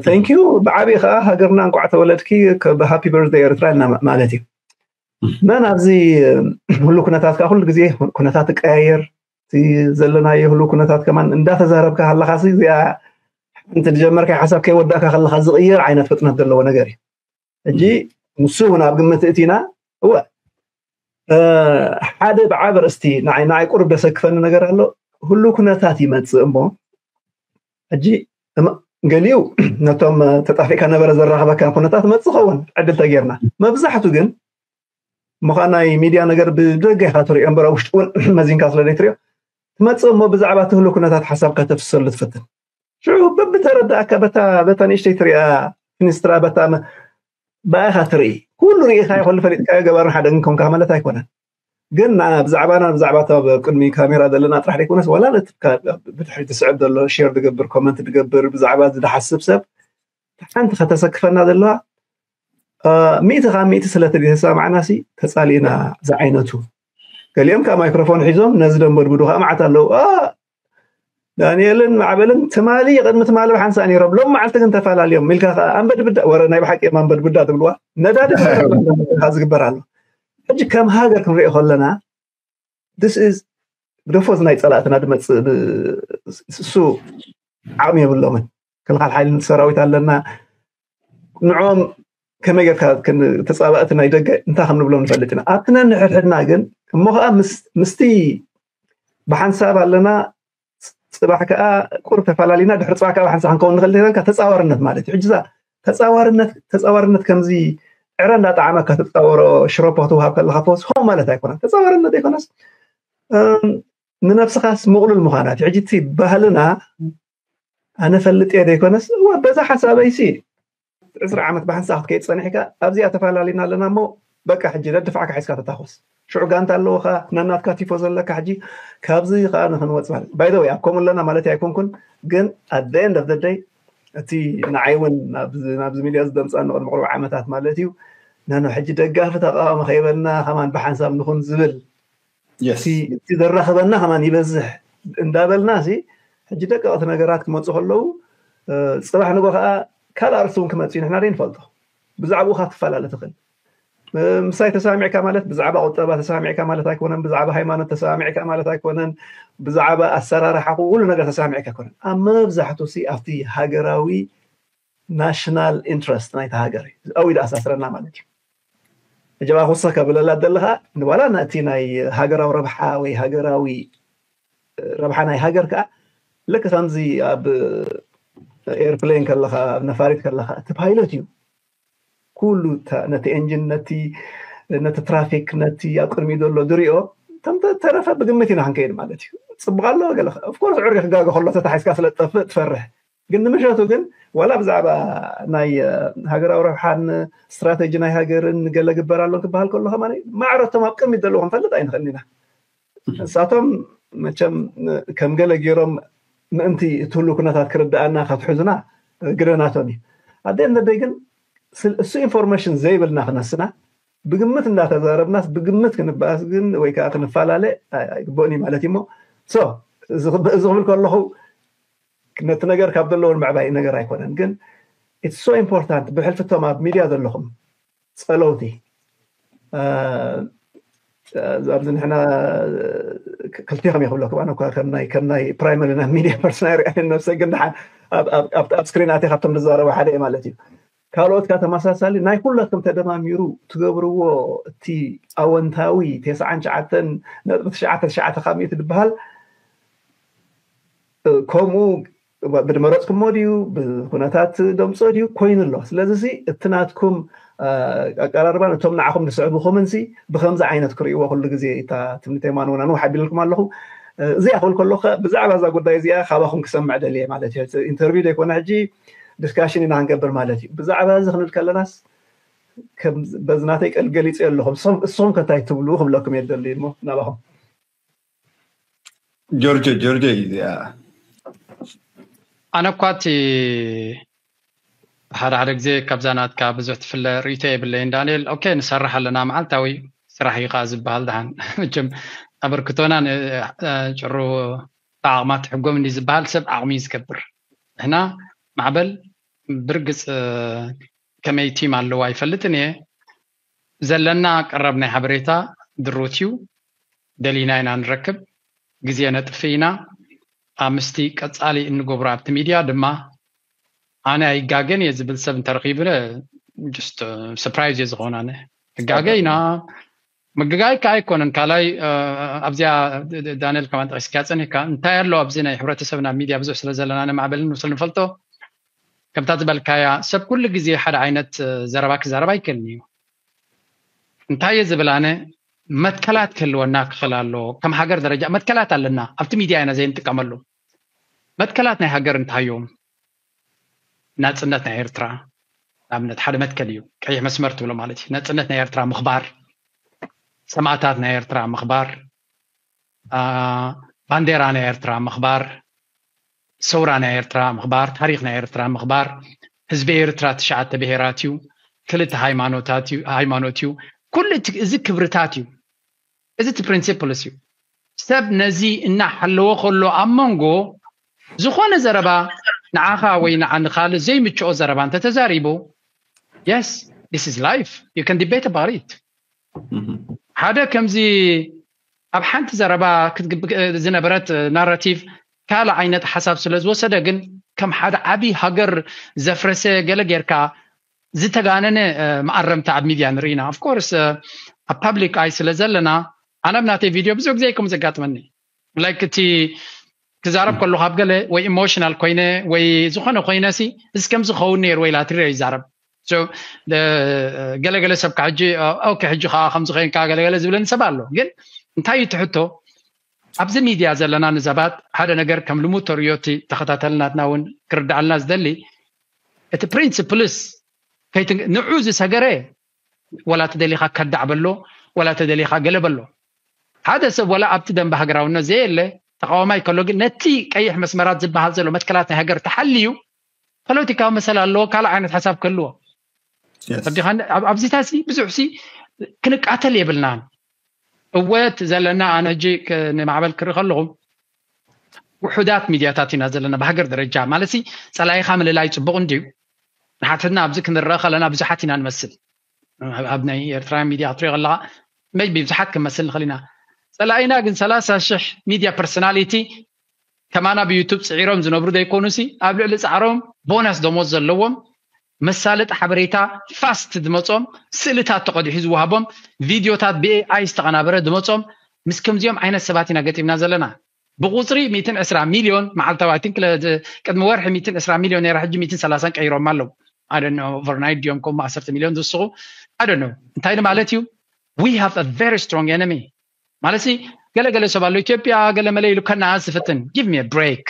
thank you ብዓብዪ ከዓ ሃገርና እንኳዕ ተወለድኪ ሃፒ በርዝደይ ኤርትራ ኢልና ማለት እዩ። መን ኣብዚ ሁሉ ኩነታት ከዓ ኩሉ ግዜ ኩነታት ትቀያየር ዘለናዮ ሁሉ ኩነታት ከማን እንዳተዛረብካ ከለካ እዚኣ ሓንቲ ዝጀመርካ ሓሳብ ከይወዳእካ ከለካ ዝቕየር ዓይነት ፍጥነት ዘለዎ ነገር እዩ። ሕጂ ንሱ እውን ኣብ ግምት እቲና እወ ሓደ ብዓብ ርእስቲ ንዓይ ንዓይ ቁርብ ደሰክፈኒ ነገር ኣሎ። ሁሉ ኩነታት ይመፅእ እሞ ሕጂ ገሊኡ ነቶም ተጣፊእካ ነበረ ዘራኽበካ ኩነታት መፅእ ኸውን ዕድል ተጌርና። መብዛሕቱ ግን ምዃ ናይ ሚድያ ነገር ብደገ ኢኻ ትሪኦ እምበር ውሽጢ እውን መዚንካ ስለ ዘይትሪኦ ትመፅእ እሞ ብዛዕባ እቲ ህሉ ኩነታት ሓሳብ ከተፍሰሉ ትፍትን። ሽዑ በብተረዳእካ በታ በታ ንእሽተይ ትሪኣ ሚኒስትራ በታ ብኣኻ ትርኢ ኩሉ ርኢኻ ይኸሉ ፈሊጥካዮ ገባርን ሓደ ግን ኮንካ ማለት ኣይኮነን። ግን ብዛዕባና ብዛዕባ ቅድሚ ካሜራ ዘለና ጥራሕ ዘይኮነስ ዋላ ብድሕሪ ትስዕብ ዘሎ ሼር ዝገብር ኮመንት ዝገብር ብዛዕባ ዝደሓስብ ሰብ ሓንቲ ከተሰክፈና ዘለዋ ሚእቲ ካብ ሚእቲ ስለ ተሰማዕና ሲ ተፃሊእና ዝዓይነቱ ገሊኦም ካብ ማይክሮፎን ሒዞም ነዚ ደንበድብዱ ከዓ መዓት ኣለዉ። ዳንኤልን ማዕበልን ትማሊ ቅድሚ ትማሊ ብሓንሳእ ነይሮም ሎም መዓልቲ ግን ተፈላለዮም ኢልካ ከዓ ኣንበድብዳ ወረ ናይ ብሓቂ እዮም ኣንበድብዳ ትብልዋ ነዳዲ ዝግበር ኣሎ። ሕጂ ከም ሃገር ክንሪኦ ከለና this is ብደፎዝ ናይ ፀላእትና ድመፅእ እሱ ዓቕሚ የብሎምን። ክልኻል ሓይሊ ሰራዊት ኣለና ንዖም ከመይ ጌርካ ተፃባእቲ ናይ ደገ እንታይ ከም ንብሎም ንፈልጥ ኢና። ኣብቲ ነንሕድሕድና ግን እሞ ከዓ ምስቲ ብሓንሳብ ኣለና ፅባሕ ከዓ ቁሩብ ተፈላለዩና ድሕሪ ፅባሕ ከዓ ብሓንሳብ ክንከውን ንኽእል ተባልካ ተፃዋርነት ማለት እዩ። ሕጂ እዛ ተፃዋርነት ተፃዋርነት ከምዚ ዕረ እንዳጣዓመካ ትፃወሮ ሽሮፖ ክትውሃብ ከለካ ፈወስ ሆ ማለት ኣይኮነን። ተፃዋርነት ኣይኮነስ ንነብስኻስ ምቕሉል ምዃናት ሕጂ እቲ ባህልና ኣነ ፈልጥ እየ ዘይኮነስ እዋ በዛ ሓሳበይሲ ዕስራ ዓመት ብሓንሳ ክትከይድ ፀኒሕካ ኣብዚኣ ተፈላለዩና ኣለና እሞ በቃ ሕጂ ደድፋዕካ ሒዝካ ተታኮስ ሽዑ ጋንታ ኣለዎካ ነናትካ ቲፎ ዘለካ ሕጂ ካብዚ ከዓ ንክንወፅ ማለት ባይደወይ ኣብ ከምኡ ኣለና ማለት ኣይኮንኩን። ግን at the end of the day እቲ ንዓይ እውን ናብዚ ሚድያ ዝደምፃ ንቅድሚ ቅሩብ ዓመታት ማለት እዩ ነኖ ሕጂ ደጋፊ ተቃዋሚ ከይበልና ከማን ብሓንሳብ ንኹን ዝብል እቲ ዘራኽበና ከማን ይበዝሕ እንዳበልና ሲ ሕጂ ደቀቕቲ ነገራት ክመፁ ከለዉ ፅባሕ ንጎ ከዓ ካልእ ኣርስቲ እውን ክመፅእ እዩ ንሕና ደይ ንፈልጦ ብዛዕባኡ ካ ትፈላለ ትኽእል ምሳይ ተሰማሚዕካ ማለት ብዛዕባ ቁጠባ ተሰማሚዕካ ማለት ኣይኮነን ብዛዕባ ሃይማኖት ተሰማሚዕካ ማለት ኣይኮነን ብዛዕባ ኣሰራርሓ ኩሉ ነገር ተሰማሚዕካ ኣይኮነን ኣብ መብዛሕቱ ሲ ኣብቲ ሃገራዊ ናሽናል ኢንትረስት ናይቲ ሃገር እዩ ኣው ኣሳስረና ማለት እዩ። ሕጂ ባ ክውሰ ከብለላ ዘለካ ንዋላ ነቲ ናይ ሃገራዊ ረብሓ ወይ ሃገራዊ ረብሓ ናይ ሃገር ከዓ ልክ ከምዚ ኣብ ኤርፕሌን ከለካ ኣብ ነፋሪት ከለካ እቲ ፓይለት እዩ ኩሉ ነቲ ኤንጂን ነቲ ነቲ ትራፊክ ነቲ ኣብ ቅድሚ ዘሎ ዝሪኦ ከም ተረፈ ብግምት ኢና ክንከይድ ማለት እዩ። ፅቡቅ ኣለዎ ገለ ኦፍኮርስ ዕሪ ክጋገ ከሎ ተታሒዝካ ስለ ትጠፍእ ትፈርሕ ግን ንምሸቱ ግን ዋላ ብዛዕባ ናይ ሃገራዊ ረብሓን ስትራተጂ ናይ ሃገርን ገለ ግበር ኣሎ ክበሃል ከሎ ከማ ማዕረቶም ኣብ ቅድሚት ዘለዉ ክንፈልጥ ኣይንኽእል ኢና። ንሳቶም መቸም ከም ገለ ገይሮም ምእንቲ እትህሉ ኩነታት ክርድኣና ከትሕዙና ግደናቶም እዩ። ኣደ እንደደይ ግን እሱ ኢንፎርሜሽን ዘይብልና ክነስና ብግምት እንዳተዛረብናስ ብግምት ክንበኣስ ግን ወይ ከዓ ክንፈላለ ኣይግበእን እዩ ማለት እሞ እዚ ክብል ከለኹ ነቲ ነገር ካብ ዘለውን ምዕባይ ነገር ኣይኮነን። ግን it's so important ብሕልፍቶም ኣብ ሚድያ ዘለኹም ጸለውቲ ኣብዚ ንሕና ክልቲኹም ይኽብለኩም ኣነ እኳ ከም ናይ ከም ናይ ፕራይመሪ ናይ ሚድያ ፐርሰን ኣይርኣየን ነብሰ ግን ደሓን ኣብ ስክሪን ኣትየ ካብቶም ዝዛረቡ ሓደ እየ ማለት እዩ። ካልኦት ካ ተመሳሳሊ ናይ ኩላትኩም ተደማሚሩ ትገብርዎ እቲ ኣወንታዊ ተስዓን ትሽዓተን ነጥቢ ትሽዓተ ትሽዓተ ካብ ሚእቲ ዝበሃል ከምኡ ብድመረፅኩሞ ድዩ ብኩነታት ደምፆ ድዩ ኮይኑ ኣሎ። ስለዚ እቲ ናትኩም ኣቀራርባ ነቶም ንዓኹም ዝስዕቡኹምን ብከምዚ ዓይነት ክርእይዎ ኩሉ ግዜ እታ ትምኒተይ ማን እውን ኣንውሕ ኣቢልኩም ኣለኹ። እዚኣ ክብል ከለኹ ብዛዕባ እዛ ጉዳይ እዚኣ ካባኹም ክሰምዕ ደልየ ማለት እዩ። ኢንተርቪው ዘይኮነ ሕጂ ዲስካሽን ኢና ክንገብር ማለት እዩ። ብዛዕባ እዚ ክንብል ከለናስ በዚ ናተይ ቀል ገሊፀ ኣለኹም። እሶም ከታይ ትብሉ ክብለኩም የደሊ እሞ ናባኹም ጆርጆ ጆርጆ እዩ እዚኣ ኣነ እኳ እቲ ሓደ ሓደ ግዜ ካብዛ ናትካ ብዙሕ ትፍለ ርእቶ የብለይን ዳንኤል። ኦኬ ንሰርሕ ኣለና መዓልታዊ ስራሕ እዩ ከዓ ዝበሃል ደሓን መቸም ኣበርክቶና ጭሩ ብዓቕማ ትሕጎም እንዲ ዝበሃል ሰብ ዓቕሚ እዩ ዝገብር። ንሕና ማዕበል ብርግፅ ከመይ ቲም ኣለዎ ኣይፈልጥን እየ። ዘለና ቀረብ ናይ ሓበሬታ ድሩት እዩ። ደሊና ኢና ንረክብ፣ ግዜ ነጥፍእ ኢና። ምስቲ ቀፃሊ እንገብሮ ኣብቲ ሚድያ ድማ ኣነ ኣይጋገን እየ ዝብል ሰብ እንተረኺቡ ጅስት ሰርፕራይዝ እየ ዝኸውን። ኣነ እጋገ ኢና ምግጋይ ከ ኣይኮነን። ካልኣይ ኣብዚኣ ዳንኤል ከማን ጠቂስካ ፀኒሕካ እንታይ ኣሎ ኣብዚ ናይ ሕብረተሰብና ሚድያ ብዙሕ ስለ ዘለና ንማዕበልን ንስል ንፈልጦ ከምታ ዝበልካያ ሰብ ኩሉ ግዜ ሓደ ዓይነት ዘረባ ክዛረብ ኣይክእልን እዩ። እንታይ እየ ዝብል ኣነ መትከላት ክህልወና ክኽእል ኣለዎ። ከም ሃገር ደረጃ መትከላት ኣለና። ኣብቲ ሚድያ ኢና ዘይንጥቀመሉ። መትከላት ናይ ሃገር እንታይ እዮም? ናፅነት ናይ ኤርትራ ንኣብነት ሓደ መትከል እዩ። ቀይሕ መስመር ትብሎ ማለት እዩ። ናፅነት ናይ ኤርትራ ምኽባር፣ ሰማእታት ናይ ኤርትራ ምኽባር፣ ባንዴራ ናይ ኤርትራ ምኽባር፣ ሰውራ ናይ ኤርትራ ምኽባር፣ ታሪኽ ናይ ኤርትራ ምኽባር፣ ህዝቢ ኤርትራ ትሽዓተ ብሄራት እዩ፣ ክልተ ሃይማኖታት እዩ፣ ሃይማኖት እዩ። ኩሉ እዚ ክብርታት እዩ። እዚ እቲ ፕሪንሲፕልስ እዩ። ሰብ ነዚ እናሓለወ ከሎ ኣብ መንጎ ዝኾነ ዘረባ ንዓኻ ወይ ንዓ ንኻልእ ዘይምችኦ ዘረባ እንተተዛሪቡ yes this is life you can debate about it ሓደ ከምዚ ኣብ ሓንቲ ዘረባ ዝነበረት ናራቲቭ ካልእ ዓይነት ሓሳብ ስለ ዝወሰደ ግን ከም ሓደ ዓብዪ ሃገር ዘፍረሰ ገለ ጌርካ ዝተጋነነ መኣረምታ ኣብ ሚድያ ንርኢና of course ኣብ ፓብሊክ ኣይ ስለ ዘለና ኣነ ኣብ ናተይ ቪድዮ ብዙሕ ግዜ ከም ዘጋጥመኒ ላይክ እቲ ክዛረብ ከለኹ ኣብ ገለ ወይ ኢሞሽናል ኮይነ ወይ ዝኾነ ኮይነ ሲ እዚ ከም ዝኸውን ነይሩ ወይ ላትሪረ ይዛረብ ገለገለ ሰብ ሕጂ ኦኬ ሕጂ ከዓ ከም ዝኸይንካ ገለገለ ዝብለኒ ሰብ ኣሎ ግን እንታይ እዩ ትሕቶ ኣብዚ ሚድያ ዘለና ንሰባት ሓደ ነገር ከም ልሙድ ተርእዮ እቲ ተኸታተልናትና እውን ክርዳኣልና ዝደሊ እቲ ፕሪንስፕልስ ንዑ ዝሰገረ ወላ ተደሊኻ ከዳዕ በሎ ወላ ተደሊኻ ገለ በሎ ሓደ ሰብ ወላ ኣብቲ ደንበ ሃገራውነት ዘየለ ተቃዋማይ ከሎ ግን ነቲ ቀይሕ መስመራት ዝበሃል ዘሎ መትከላት ናይ ሃገር ተሓልዩ ፖለቲካዊ መሰል ኣለዎ ካልእ ዓይነት ሓሳብ ክህልዎ ኣብዚታ ሲ ብዙሕ ሲ ክንቃተል የብልናን እወት ዘለና ኣነ ሕጂ ንማዕበል ክርኢ ከለኹ ውሑዳት ሚድያታት ኢና ዘለና ብሃገር ደረጃ ማለት ጸላኢኻ ምልላይ ጽቡቕ እንድዩ ንሓትሕትና ኣብዚ ክንረአ ከለና ብዙሓት ኢና ንመስል ኣብ ናይ ኤርትራ ሚድያ ክትሪኦ ከለካ ቢ ብዙሓት ክንመስል ንኽእል ኢና ጸላኢና ግን ሰላሳ ሽሕ ሚድያ ፐርሶናሊቲ ከማና ብዩቱብ ፅዒሮም ዝነብሩ ዘይኮኑ ሲ ኣብ ልዕሊ ፃዕሮም ቦነስ ደሞዝ ዘለዎም መሳለጢ ሓበሬታ ፋስት ዝመፆም ስእልታት ተቐዲሑ ዝወሃቦም ቪድዮታት ብኤኣይ ዝተቐናበረ ዝመፆም ምስ ከምዚኦም ዓይነት ሰባት ኢና ገጢምና ዘለና ብቁፅሪ ሚእትን ዕስራ ሚልዮን መዓልታዊ I think ቅድሚ ወርሒ ሚእትን ዕስራ ሚልዮን ነይራ ሕጂ ሚእትን ሰላሳን ቀይሮም ኣለዉ ኣደነ ኦቨርናይት ድዮም ከምኡ ዓሰርተ ሚልዮን ዝስኹ ኣደነ እንታይ ማለት እዩ we have a very strong enemy ማለት ገለገለ ሰብ ኣሎ ኢትዮጵያ ገለ መለ ኢሉ ከነኣስ ዝፍትን give me break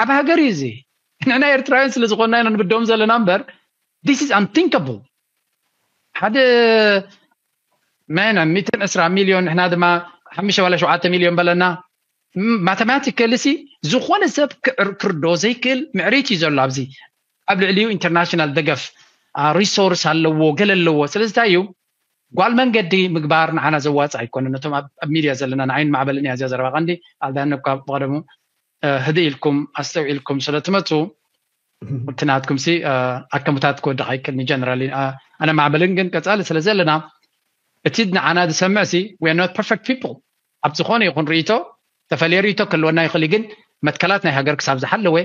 ዓብ ሃገር እዩ እዚ ንሕና ኤርትራውያን ስለ ዝኾንና ኢና ንብደም ዘለና እምበር this is unthinkable ሓደ መን ሚትን ዕስራ ሚልዮን ንሕና ድማ ሓሙሽተ ዋላ ሸውዓተ ሚልዮን በለና ማተማቲካሊ ሲ ዝኾነ ሰብ ክርዶ ዘይክእል ምዕሪት እዩ ዘሎ ኣብዚ ኣብ ልዕሊኡ ኢንተርናሽናል ደገፍ ሪሶርስ ኣለዎ ገለ ኣለዎ ስለዚ እንታይ እዩ ጓል መንገዲ ምግባር ንዓና ዘዋፅእ ኣይኮነ ነቶም ኣብ ሚድያ ዘለና ንዓይን ማዕበልን እያ እዚኣ ዘረባ ቀንዲ ኣልዳነ እኳ ብቀደሙ ህድእ ኢልኩም ኣስተውዒልኩም ስለ ትመፁ፣ እቲ ናትኩም ሲ ኣከምታት ክወድቕ ኣይክእልኒ። ጀነራሊ ኣነ ማዕበልን ግን ቀፃሊ ስለ ዘለና፣ እቲ ንዓና ዝሰምዕ ሲ we are not perfect people። ኣብ ዝኾነ ይኹን ርእይቶ ተፈለየ ርእይቶ ክህልወና ይኽእል እዩ፣ ግን መትከላት ናይ ሃገር ክሳብ ዝሓለወ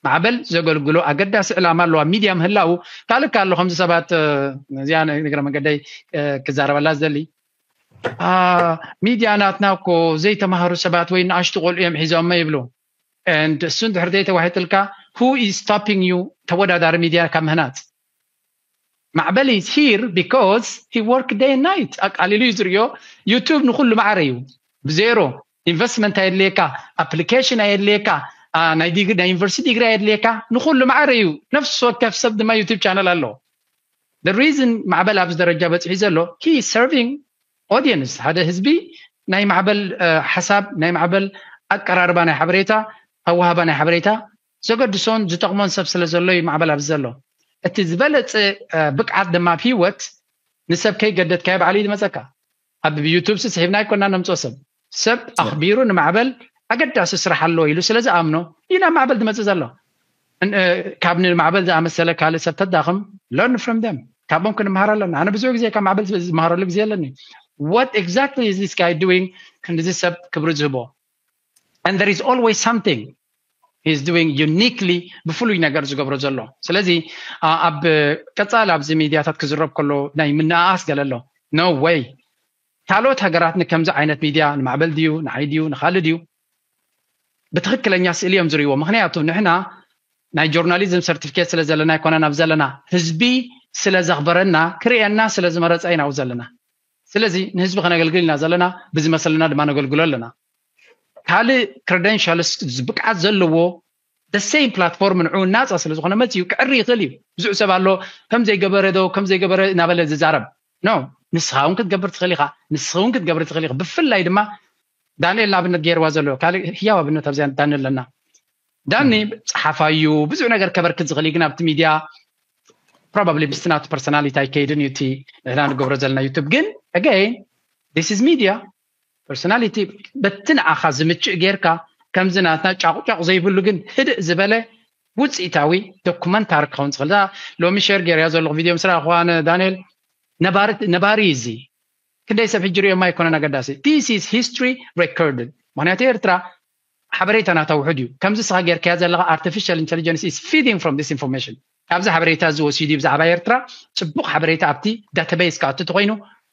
ማዕበል ዘገልግሎ ኣገዳሲ ዕላማ ኣለዋ ሚድያ ምህላው። ካልእ ኣሎ ከምዚ ሰባት እዚኣ ንግረ መንገደይ ክዛረበላ ዝደሊ፣ ሚድያ ናትና እኮ ዘይተማሃሩ ሰባት ወይ ንኣሽቱ ቆልዑ እዮም ሒዞሞ ይብሉ። And እሱ እንድሕር ዘይተዋሒጥልካ who is stopping you ተወዳዳሪ ሚድያ ካብ ምህናፅ? ማዕበል is here because he work day and night። ኣቃሊሉ እዩ ዝርዮ። ዩቱብ ንኩሉ ማዕረ እዩ። ብዜሮ ኢንቨስትመንት ኣየድልየካ፣ ኣፕሊኬሽን ኣየድልየካ፣ ናይ ዩኒቨርሲቲ ዲግሪ ኣየድልየካ፣ ንኩሉ ማዕረ እዩ። ነፍሲ ወከፍ ሰብ ድማ ዩቱብ ቻነል ኣለዎ። The reason ማዕበል ኣብዚ ደረጃ በፂሑ ዘሎ he serving audience፣ ሓደ ህዝቢ ናይ ማዕበል ሓሳብ፣ ናይ ማዕበል ኣቀራርባ ናይ ሓበሬታ፣ ኣወሃባ ናይ ሓበሬታ ዘገድሶን ዝጠቕሞን ሰብ ስለ ዘሎ እዩ ማዕበል ኣብዚ ዘሎ። እቲ ዝበለፀ ብቅዓት ድማ ኣብ ሂወት ንሰብ ከይገደድካዮ ባዕሉ እዩ ዝመፀካ። ኣብ ዩቱብ ስሒብና ኣይኮና ነምፅኦ። ሰብ ሰብ ኣኽቢሩ ንማዕበል ኣገዳሲ ስራሕ ኣለዎ ኢሉ ስለ ዝኣምኖ እዩ ናብ ማዕበል ዝመፅእ ዘሎ። ካብ ንማዕበል ዝኣመሰለ ካልእ ሰብ ተዳኽም learn from them። ካብኦም ክንመሃር ኣለና። ኣነ ብዙሕ ግዜ ካብ ማዕበል ዝመሃረሉ ግዜ ኣለኒ። What exactly is this guy doing? ክንድዚ ሰብ ክብሪ ዝህቦ? And there is always something he's doing uniquely፣ ብፍሉይ ነገር ዝገብሮ ዘሎ። ስለዚ ኣብ ቀፃሊ ኣብዚ ሚድያታት ክዝረብ ከሎ ናይ ምንኣኣስ ገለ ኣሎ። No way። ካልኦት ሃገራት ንከምዚ ዓይነት ሚድያ ንማዕበል ድዩ ንዓይ ድዩ ንካልእ ድዩ ብትክክለኛ ስእሊ እዮም ዝርእይዎ። ምክንያቱ ንሕና ናይ ጆርናሊዝም ሰርቲፊኬት ስለ ዘለና ኣይኮነን ኣብ ዘለና፣ ህዝቢ ስለ ዘኽበረና ክርእየና ስለ ዝመረፀ ኢና ኣብኡ ዘለና። ስለዚ ንህዝቢ ከነገልግል ኢና ዘለና፣ ብዝመሰለና ድማ ነገልግሎ ኣለና። ካልእ ክረደንሻልስ ብቅዓት ዘለዎ the same platform ንዑ ናፃ ስለ ዝኾነ መፅኡ ክዕሪ ይኽእል እዩ። ብዙሕ ሰብ ኣሎ ከም ዘይገበረ ዶ ከም ዘይገበረ እናበለ ዝዛረብ። No፣ ንስኻ እውን ክትገብር ትኽእል ኢኻ፣ ንስኻ እውን ክትገብር ትኽእል ኢኻ። ብፍላይ ድማ ዳንኤል ንኣብነት ገይርዋ ዘሎ ካልእ ህያው ኣብነት ኣብዚኣ ዳኒ ኣለና። ዳኒ ፀሓፋይ እዩ፣ ብዙሕ ነገር ከበርክት ዝኽእል እዩ፣ ግን ኣብቲ ሚድያ probably ምስቲ ናቱ ፐርሶናሊቲ ኣይከይድን እዩ እቲ ንሕና ንገብሮ ዘለና ዩቱብ። ግን again this is media፣ ፐርሶናሊቲ በቲ ንዓኻ ዝምችእ ጌርካ ከምዚ ናትና ጫቑጫቑ ዘይብሉ ግን ህድእ ዝበለ ውፅኢታዊ ዶኩመንታሪ ክኸውን ዝኽእል። እዛ ሎሚ ሸር ገይርያ ዘለኹ ቪድዮ ምስ ረኣኹዋ ኣነ ዳንኤል ነባሪ ነባሪ እዩ እዚ። ክንደይ ሰብ ሕጂ ሪኦማ ኣይኮነን ኣገዳሲ። This is history recorded። ምክንያቱ ኤርትራ ሓበሬታ ናታ ውሑድ እዩ። ከምዚ ስኻ ጌርካያ ዘለኻ artificial intelligence is feeding from this information። ካብዚ ሓበሬታ እዚ ወሲዱ እዩ ብዛዕባ ኤርትራ ፅቡቕ ሓበሬታ ኣብቲ ዳታቤስ ክኣቱ ተኮይኑ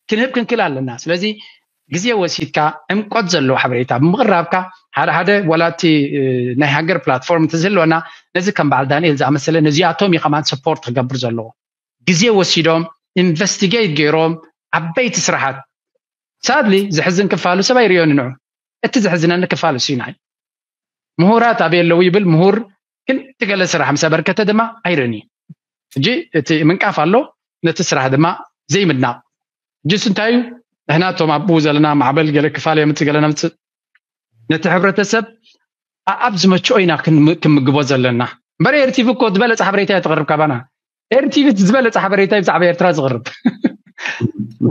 ክንህብ ክንክእል ኣለና። ስለዚ ግዜ ወሲድካ ዕምቆት ዘለዎ ሓበሬታ ብምቕራብካ ሓደ ሓደ ዋላ እቲ ናይ ሃገር ፕላትፎርም እንተዝህልወና ነዚ ከም በዓል ዳንኤል ዝኣመሰለ ነዚኣቶም እዩ ከማን ሰፖርት ክገብር ዘለዎ። ግዜ ወሲዶም ኢንቨስቲጌት ገይሮም ዓበይቲ ስራሓት። ሳድሊ ዘሕዝን ክፋሉ ሰብ ኣይርእዮን ንዑ። እቲ ዘሕዝነኒ ክፋሉ እሱ እዩ ንዓይ። ምሁራት ኣበይ ኣለዉ ይብል ምሁር ግን እቲ ገለ ስራሕ ምስ ኣበርከተ ድማ ኣይርእን እዩ። ሕጂ እቲ ምንቃፍ ኣሎ ነቲ ስራሕ ድማ ዘይምድናቕ። ሕጂ እሱ እንታይ እዩ? ንሕና እቶም ኣብኡ ዘለና ማዕበል ገለ ክፋል የምፅእ ገለ ነምፅእ ነቲ ሕብረተሰብ ኣብ ዝመችኦ ኢና ክንምግቦ ዘለና እምበር ኤርቲቪ እኮ ዝበለፀ ሓበሬታ እያ ትቕርብ ካባና። ኤርቲቪ ዝበለፀ ሓበሬታ ብዛዕባ ኤርትራ ዝቕርብ።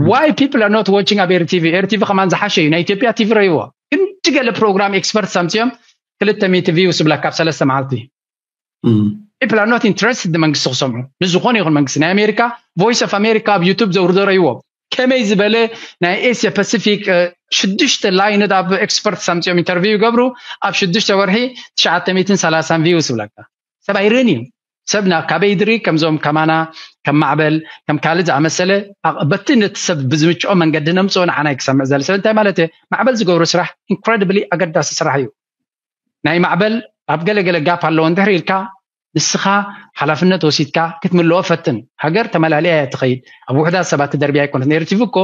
Why people are not watching ኣብ ኤርቲቪ? ኤርቲቪ ከማን ዝሓሸ እዩ። ናይ ኢትዮጵያ ቲቪ ረይዎ ግን እቲ ገለ ፕሮግራም ኤክስፐርት ሳምፅኦም ክልተ ሚእቲ ቪውስ ብላካ ኣብ ሰለስተ መዓልቲ። People are not interested ንመንግስቲ ክሰምዑ ንዝኾነ ይኹን መንግስቲ። ናይ ኣሜሪካ ቮይስ ኦፍ ኣሜሪካ ኣብ ዩቱብ ዘውርዶ ረይዎም ከመይ ዝበለ ናይ ኤስያ ፓሲፊክ ሽዱሽተ ላይነት ኣብ ኤክስፐርት ሳምፅኦም ኢንተርቪው ይገብሩ። ኣብ ሽዱሽተ ወርሒ ትሽዓተ ሚእትን ሰላሳን ቪውስ ይብለካ። ሰብ ኣይርእን እዩ። ሰብና ካበይ ድሪ ከምዞም ከማና ከም ማዕበል ከም ካልእ ዝኣመሰለ በቲ ነቲ ሰብ ብዝምችኦ መንገዲ ነምፅኦ ንዓና ክሰምዕ ዘለ ሰብ እንታይ ማለት ማዕበል ዝገብሮ ስራሕ ኢንክረዲብሊ ኣገዳሲ ስራሕ እዩ። ናይ ማዕበል ኣብ ገለገለ ጋፕ ኣለዎ እንድሕር ኢልካ ንስኻ ሓላፍነት ወሲድካ ክትምልኦ ፈትን። ሃገር ተመላሊኣ እያ ትኸይድ። ኣብ ውሕዳት ሰባት ትደርቢ ኣይኮነት። ነይሩ ቲቪ እኮ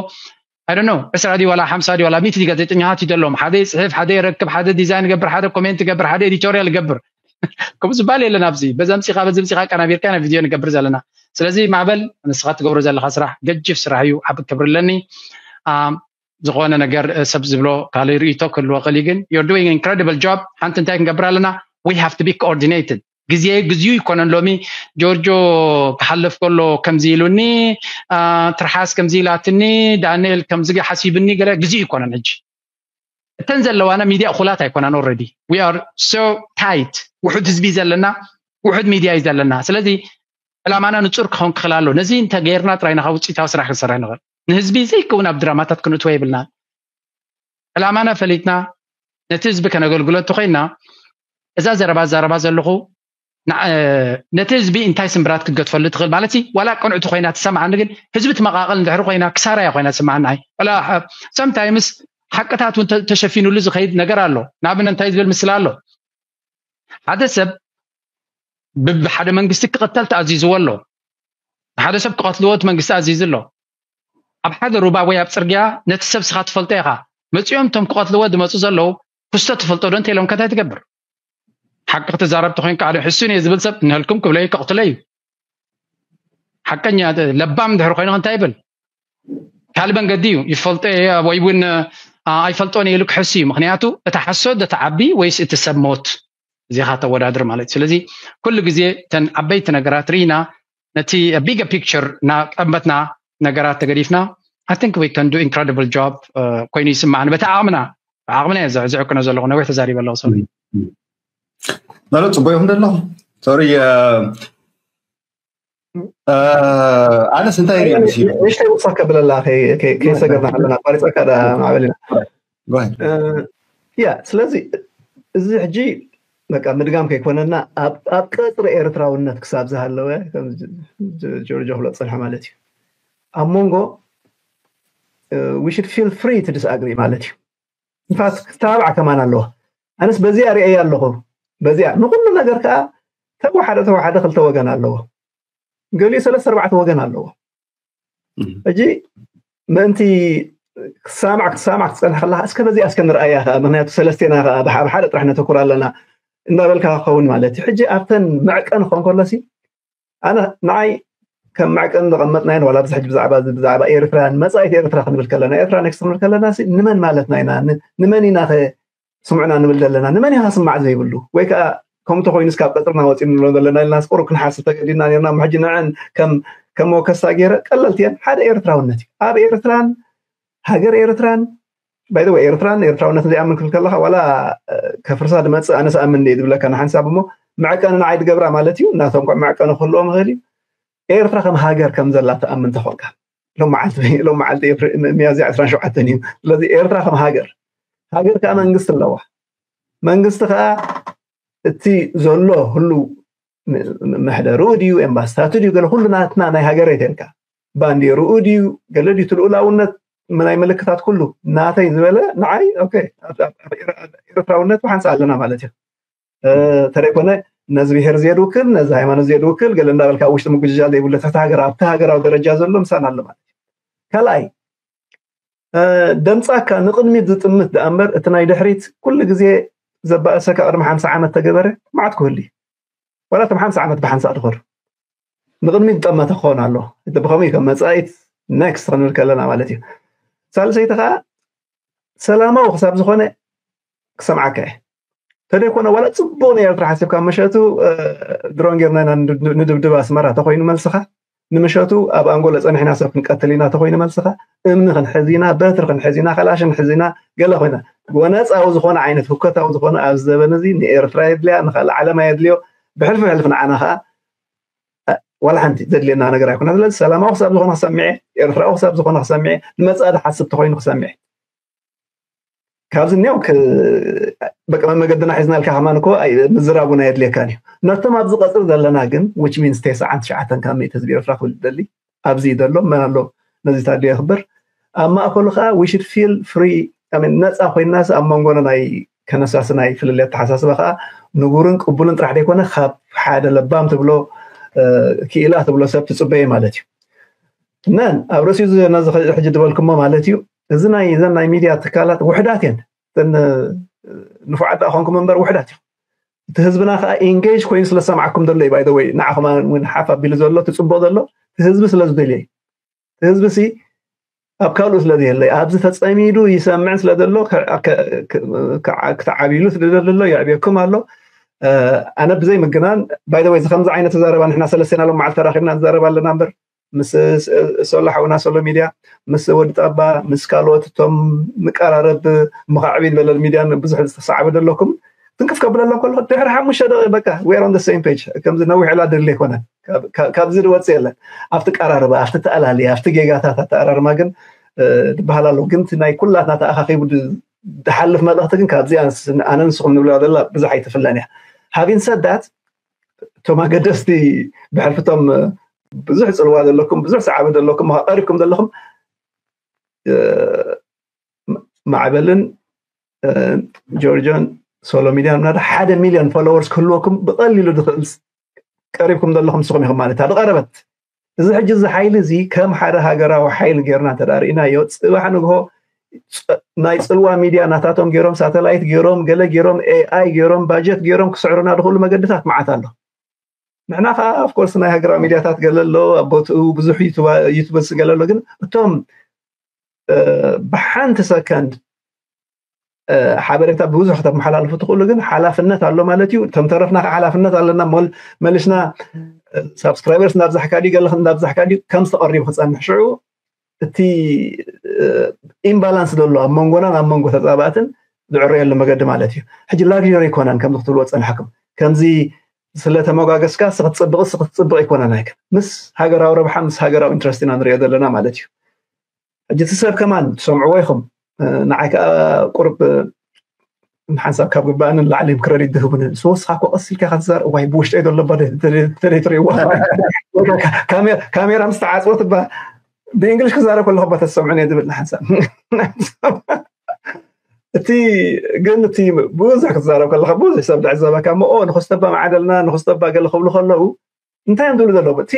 I don't know ዕስራ ድዩ ዋላ ሓምሳ ድዩ ዋላ ሚእቲ ጋዜጠኛታት ይደሎም። ሓደ ይፅሕፍ፣ ሓደ ይረክብ፣ ሓደ ዲዛይን ይገብር፣ ሓደ ኮሜንት ይገብር፣ ሓደ ኤዲቶሪያል ይገብር። ከምኡ ዝበሃል የለን ኣብዚ። በዛ ምፂኻ በዚ ምፂኻ ቀናቢርካ ኢና ቪድዮ ንገብር ዘለና። ስለዚ ማዕበል ንስኻ ትገብሮ ዘለኻ ስራሕ ገጅፍ ስራሕ እዩ። ዓቢ ክብሪ ኣለኒ። ዝኾነ ነገር ሰብ ዝብሎ ካልእ ርእይቶ ክህልዎ ክእል ግን you're doing incredible job። ሓንቲ እንታይ ክንገብር ኣለና? We have to be coordinated። ግዜ ግዜኡ ይኮነን ሎሚ ጆርጆ ክሓልፍ ከሎ ከምዚ ኢሉኒ፣ ትርሓስ ከምዚ ኢላትኒ፣ ዳንኤል ከምዚ ሓሲብኒ ገለ ግዜኡ ይኮነን። ሕጂ እተን ዘለዋና ሚድያ እኹላት ኣይኮናን። Already we are so tight። ውሑድ ህዝቢ ዘለና፣ ውሑድ ሚድያ እዩ ዘለና። ስለዚ ዕላማና ንፁር ክኸውን ክኽእል ኣሎ። ነዚ እንተገይርና ጥራይ ኢና ካብ ውፅኢታዊ ስራሕ ክንሰርሕ ንኽእል። ንህዝቢ ዘይከውን ኣብ ድራማታት ክንእትዎ የብልና። ዕላማና ፈሊጥና ነቲ ህዝቢ ከነገልግሎ እንተኮይና፣ እዛ ዘረባ ዘረባ ዘለኹ ንዓ- ነቲ ህዝቢ እንታይ ስምብራት ክትገድፈሉ ትኽእል ማለት እዩ። ዋላ ቅንዕቲ ኮይና ትሰምዓኒ፣ ግን ህዝቢ ትመቃቀል እንድሕር ኮይና ክሳራ እያ ኮይና ትስምዓኒ። ኣይ ዋላ sometimes ሓቅታት እውን ተ- ተሸፊኑሉ ዝኸይድ ነገር ኣሎ። ንኣብነት እንታይ ዝብል ምስላ ኣሎ? ሓደ ሰብ ብሓደ መንግስቲ ክቕተል ተኣዚዝዎ ኣሎ። ሓደ ሰብ ክቐትልዎ እቲ መንግስቲ ኣዚዙ ኣሎ። ኣብ ሓደ ሩባ ወይ ኣብ ፅርግያ ነቲ ሰብ ስኻ ትፈልጦ ኢኻ። መፂኦም እቶም ክቐትልዎ ዝመፁ ዘለዉ ክስቶ ትፈልጦ ዶ እንተ ኢሎም ከታይ ትገብር? ሓቂ ክትዛረብ ተኮይንካ ኣነ ሕሱን እየ ዝብል ሰብ ንህልኩም ክብለዩ ከቕትሎ እዩ። ሓቀኛ ለባም ድሕሪ ኮይኑ እንታይ ይብል? ካልእ መንገዲ እዩ። ይፈልጦ እየ ወይ እውን ኣይፈልጦን እየ ኢሉ ክሕሱ እዩ። ምክንያቱ እቲ ሓሶት እቲ ዓቢ ወይስ እቲ ሰብ ሞት? እዚኻ ተወዳድር ማለት እዩ። ስለዚ ኩሉ ግዜ እተን ዓበይቲ ነገራት ርኢና ነቲ bigger picture እናጠመትና ነገራት ተገዲፍና I think we can do incredible job ኮይኑ ይስማዓኒ። በቲ ዓቕምና ዓቕምና እየ ዘዕዝዕክኖ ዘለኹ። ነዊሕ ተዛሪበ ኣለኹ። ሶሪ። ኖ ጽቡቅ ይኹን ዘለኹ። ሶሪ። ኣነስ እንታይ ሪኣ መሲሉ ንሽተይ ውሳከ ብለላ ከይሰገርና ከለና ኣቋሪፀካ ማዕበል ኢና። ያ ስለዚ እዚ ሕጂ በቃ ምድጋም ከይኮነና ኣብ ቀፅሪ ኤርትራውነት ክሳብ ዝሃለወ ጆርጆ ክሎ ፀንሐ ማለት እዩ። ኣብ መንጎ we should feel free to disagree ማለት እዩ። ንፋት ክተባባዕ ከማን ኣለዎ። ኣነስ በዚኣ ሪአያ ኣለኹ። በዚኣ ንኩሉ ነገር ከዓ ተወሓደ ተወሓደ ክልተ ወገን ኣለዎ። ገሊኡ ሰለስተ ኣርባዕተ ወገን ኣለዎ። ሕጂ ምእንቲ ክሳማዕ ክሳማዕ ክትፀንሕ ከለካ እስከ በዚኣ እስከ ንርኣያ ከዓ ምክንያቱ ሰለስቴና ከዓ ብሓ- ብሓደ ጥራሕ ነተኩር ኣለና እንዳበልካ ክኸውን ማለት እዩ። ሕጂ ኣብተን መዕቀን ክኾን ከሎሲ ኣነ ንዓይ ከም መዕቀን ዘቐመጥናየን ዋላ ኣብዚ ሕጂ ብዛዕባ እዚ ብዛዕባ ኤርትራ ንመፃኢት ኤርትራ ክንብል ከለና ኤርትራ ኔክስት ክንብል ከለና ሲ ንመን ማለትና ኢና? ን- ንመን ኢና ከ ስምዑና ንብል ዘለና? ንመን ኢኻ ስማዕ ዘይብሉ? ወይ ከዓ ከምኡ ተኮይኑ እስካብ ቀፅርና ወፂ ንብሎ ዘለና ኢልና ስቁሩ ክንሓስብ ተገዲድና ነርና። ሕጂ ንዐን ከም ከም መወከስታ ገይረ ቀለልቲ እየን። ሓደ ኤርትራውነት እዩ ኣብ ኤርትራን ሃገር ኤርትራን ባይደወ ኤርትራን ኤርትራውነትን ዘይኣምን ክብል ከለካ ዋላ ከፍርሳ ድመፅእ ኣነስ ኣምን እየ ዝብለካ ንሓንሳብ እሞ መዕቀኒ ንዓይ ድገብራ ማለት እዩ። እናቶም ኮ መዕቀኒ ክህልዎም ይኽእል እዩ። ኤርትራ ከም ሃገር ከም ዘላ ትኣምን ተኾንካ ሎም መዓልቲ ሎም መዓልቲ ኤፕሪ- ሚ- ሚያዝያ ዕስራን ሸውዓተን እዩ። ስለዚ ኤርትራ ከም ሃገር ሃገር ከዓ መንግስቲ ኣለዋ። መንግስቲ ከዓ እቲ ዘሎ ህሉ ም- ምሕደርኡ ድዩ ኤምባስታቱ ድዩ ገለ ኩሉ ናትና ናይ ሃገረይ ተልካ ባንዲርኡ ድዩ ገለ ድዩ እቲ ልኡላውነት ናይ ምልክታት ኩሉ ናተይ ዝበለ ንዓይ ኦኬ ኣብ- ኣብ- ኣብ ኤር- ኣብ ኤርትራውነት ብሓንሳ ኣለና ማለት እዩ። ተደይኮነ ነዚ ብሄር ዝየድውክል ነዚ ሃይማኖት ዝየድውክል ገለ እንዳበልካ ኣብ ውሽጢ ምጉጅጃል ዘይብሉ ትሕቲ ሃገር ኣብቲ ሃገራዊ ደረጃ ዘሎ ምሳና ኣሎ ማለት እዩ። ካልኣይ ደምፃካ ንቕድሚት ዝጥምት ደኣ እምበር እቲ ናይ ድሕሪት ኩሉ ግዜ ዘባእሰካ ቅድሚ ሓምሳ ዓመት ተገበረ ማዕት ክህሉ እዩ። ዋላ እቶም ሓምሳ ዓመት ብሓንሳእ ድኸዱ ንቕድሚት ዝጠመተ ክኸውን ኣሎ። እቲ ብኸምኡ ከም መፃኢት ኔክስት ክንብል ከለና ማለት እዩ። ሳልሰይቲ ከዓ ሰላማዊ ክሳብ ዝኾነ ክሰምዓካ እየ። ተደይኮነ ዋላ ፅቡቅ ንኤርትራ ሓሲብካ መሸቱ ድሮን ጌርና ኢና ንድብድብ ኣስመራ ተኮይኑ መልስኻ ንምሸቱ ኣብ ኣንጎሎ ፀኒሕና ሰብ ክንቀትል ኢና ተኮይኑ መልስኻ እምኒ ክንሕዝ ኢና በትሪ ክንሕዝ ኢና ከላሽ ንሕዝ ኢና ገለ ኮይና ጎነፃዊ ዝኾነ ዓይነት ህኮታዊ ዝኾነ ኣብዚ ዘበን እዚ ንኤርትራ የድልያ ንካልእ ዓለም ኣየድልዮ ብሕልፊ ሕልፊ ንዓና ከዓ ዋላ ሓንቲ ዘድልየና ነገር ኣይኮነ ስለዚ ሰላማዊ ክሳብ ዝኾነ ክሰምዐ ኤርትራዊ ክሳብ ዝኾነ ክሰምዐ ንመፃኢ ዝሓስብ ተኮይኑ ክሰምዐ ካብዚ እኒያው በቀመ መገድና ሒዝናልካ ከማን እኮ ምዝራቡን ኣየድልየካን እዩ ነቶም ኣብዚ ቀፅሪ ዘለና ግን which means ተስዓን ትሽዓተን ካብ ሚእቲ ህዝቢ ኤርትራ ክብል ደሊ ኣብዚ ዘሎ መን ኣሎ ነዚ ታድዮ የኽብር ኣብ ማእከሉ ከዓ we should feel free ነፃ ኮይናስ ኣብ መንጎና ናይ ከነሳሲ ናይ ፍልልይ ኣተሓሳስባ ከዓ ንቡርን ቅቡልን ጥራሕ ዘይኮነ ካብ ሓደ ለባም ትብሎ ክኢላ ትብሎ ሰብ ትፅበየ ማለት እዩ ነን ኣብ ርእሲኡ ነዚ ሕጂ ዝበልኩሞ ማለት እዩ እዚ ናይ እዘን ናይ ሚድያ ትካላት ውሕዳት እየን ንፉዓት ደኣ ኮንኩም እምበር ውሕዳት እዩ እቲ ህዝብና ከዓ ኢንጌጅ ኮይኑ ስለ ዝሰምዓኩም ዘሎ እዩ ባይደወይ ንዓኹም እውን ሓፍ ኣቢሉ ዘሎ ትፅቡቕ ዘሎ እቲ ህዝቢ ስለ ዝደልዮ እዩ እቲ ህዝቢ ሲ ኣብ ካልኡ ስለ ዘየለ ኣብዚ ተፀሚዱ ይሰምዕ ስለ ዘሎ ክትዓብይሉ ስለ ዘሎ የዕብየኩም ኣሎ ኣነ ብዘይ ምግናን ባይደወይ ከምዚ ዓይነት ተዛረባ ንሕና ሰለስቴና ሎም መዓልቲ ተራኪብና ንዛረብ ኣለና እምበር ምስ ሶሎ ሓውና ሶሎ ሚድያ፣ ምስ ወዲ ጣባ፣ ምስ ካልኦት እቶም ምቀራረብ ምኻዕቢ ዝበለ ሚድያን ብዙሕ ዝተሰዓበ ዘለኩም ትንክፍ ከብለሎም ከለኹ ድሕሪ ሓሙሽተ ደቂ በቃ we are on the same page። ከምዚ ነዊሕ ዕላ ድል ኣይኮነን። ካብዚ ዝወፅእ የለን። ኣብቲ ቀራርባ፣ ኣብቲ ተኣላሊ፣ ኣብቲ ጌጋታት ኣተኣራርማ ግን ዝበሃል ኣሎ። ግን ናይ ኩላትና ተኣኻኺቡ ዝሓልፍ መልእኽቲ ግን ካብዚ ኣነ ንስኹም ንብላ ዘላ ብዙሕ ኣይትፍለን እያ። Having said that፣ እቶም ኣገደስቲ ብሕልፍቶም ብዙሕ ፅልዋ ዘለኩም፣ ብዙሕ ሰዓቢ ዘለኩም፣ ቀሪብኩም ዘለኹም ማዕበልን ጆርጆን ሶሎ ሚድያን ምናዳ ሓደ ሚሊዮን ፎሎወርስ ክህልወኩም ብቐሊሉ ዝኽእል ቀሪብኩም ዘለኹም ንስኹም ኢኹም ማለት እያ ዝቐረበት። እዚ ሕጂ እዚ ሓይሊ እዚ ከም ሓደ ሃገራዊ ሓይሊ ጌርና እንተ ርኢናዮ፣ ፅባሕ ንግሆ ናይ ፅልዋ ሚድያ ናታቶም ገይሮም፣ ሳተላይት ገይሮም፣ ገለ ገይሮም፣ ኤኣይ ገይሮም፣ ባጀት ገይሮም ክስዕሩና ዝኽእሉ መገድታት መዓት ኣሎ። ንሕና ከዓ ኦፍኮርስ ናይ ሃገራዊ ሚድያታት ገለ ኣሎ፣ ኣብ ቦትኡ ብዙሕ ዩቱበርስ ገለ ኣሎ። ግን እቶም ብሓንቲ ሰከንድ ሓበሬታ ብብዙሕ ከተመሓላልፉ ትኽእሉ፣ ግን ሓላፍነት ኣሎ ማለት እዩ። ተምተረፍና ከዓ ሓላፍነት ኣለና። መሊስና ሳብስክራይበርስ እናብዛሕካ ድዩ ገለ እናብዛሕካ ድዩ ከም ዝተቐሪቡ ክፀንሕ ሽዑ እቲ ኢምባላንስ ዘሎ ኣብ መንጎናን ኣብ መንጎ ተፃባእትን ዝዕረየሉ መገዲ ማለት እዩ። ሕጂ ላግሪ ኣይኮነን ከምዚ ክትብልዎ ፀናሕኩም። ከምዚ ስለ ተመጓገስካ ስክትፅብቕ ስክትፅብቕ ኣይኮነን ኣይከን ምስ ሃገራዊ ረብሓ ምስ ሃገራዊ ኢንትረስት ኢና ንሪኦ ዘለና ማለት እዩ። ሕጂ እቲ ሰብ ከማን ትሰምዕዎ ኢኹም። ንዓይ ከዓ ቁርብ ንሓንሳብ ካብ ግባእንን ላዕሊ ክረዲት ዝህቡንን ስወስኻ እኮ ቀስ ኢልካ ክትዛር እዋይ ብውሽጠይ ዘሎ ባ ተደይትሪእዋ ካሜራ ምስ ተዓፅወት ባ ብእንግሊሽ ክዛረብ ከለኹ ባ ተሰምዑን እየ ዝብል ንሓንሳብ። እቲ ግን እቲ ብዙሕ ክትዛረብ ከለካ ብዙሕ ሰብ ዝዕዘበካ እሞ ንክስተባ መዓደልና ንክስተባ ገለ ክብሉ ከለዉ እንታይ እዮም ዝብሉ ዘለዉ እቲ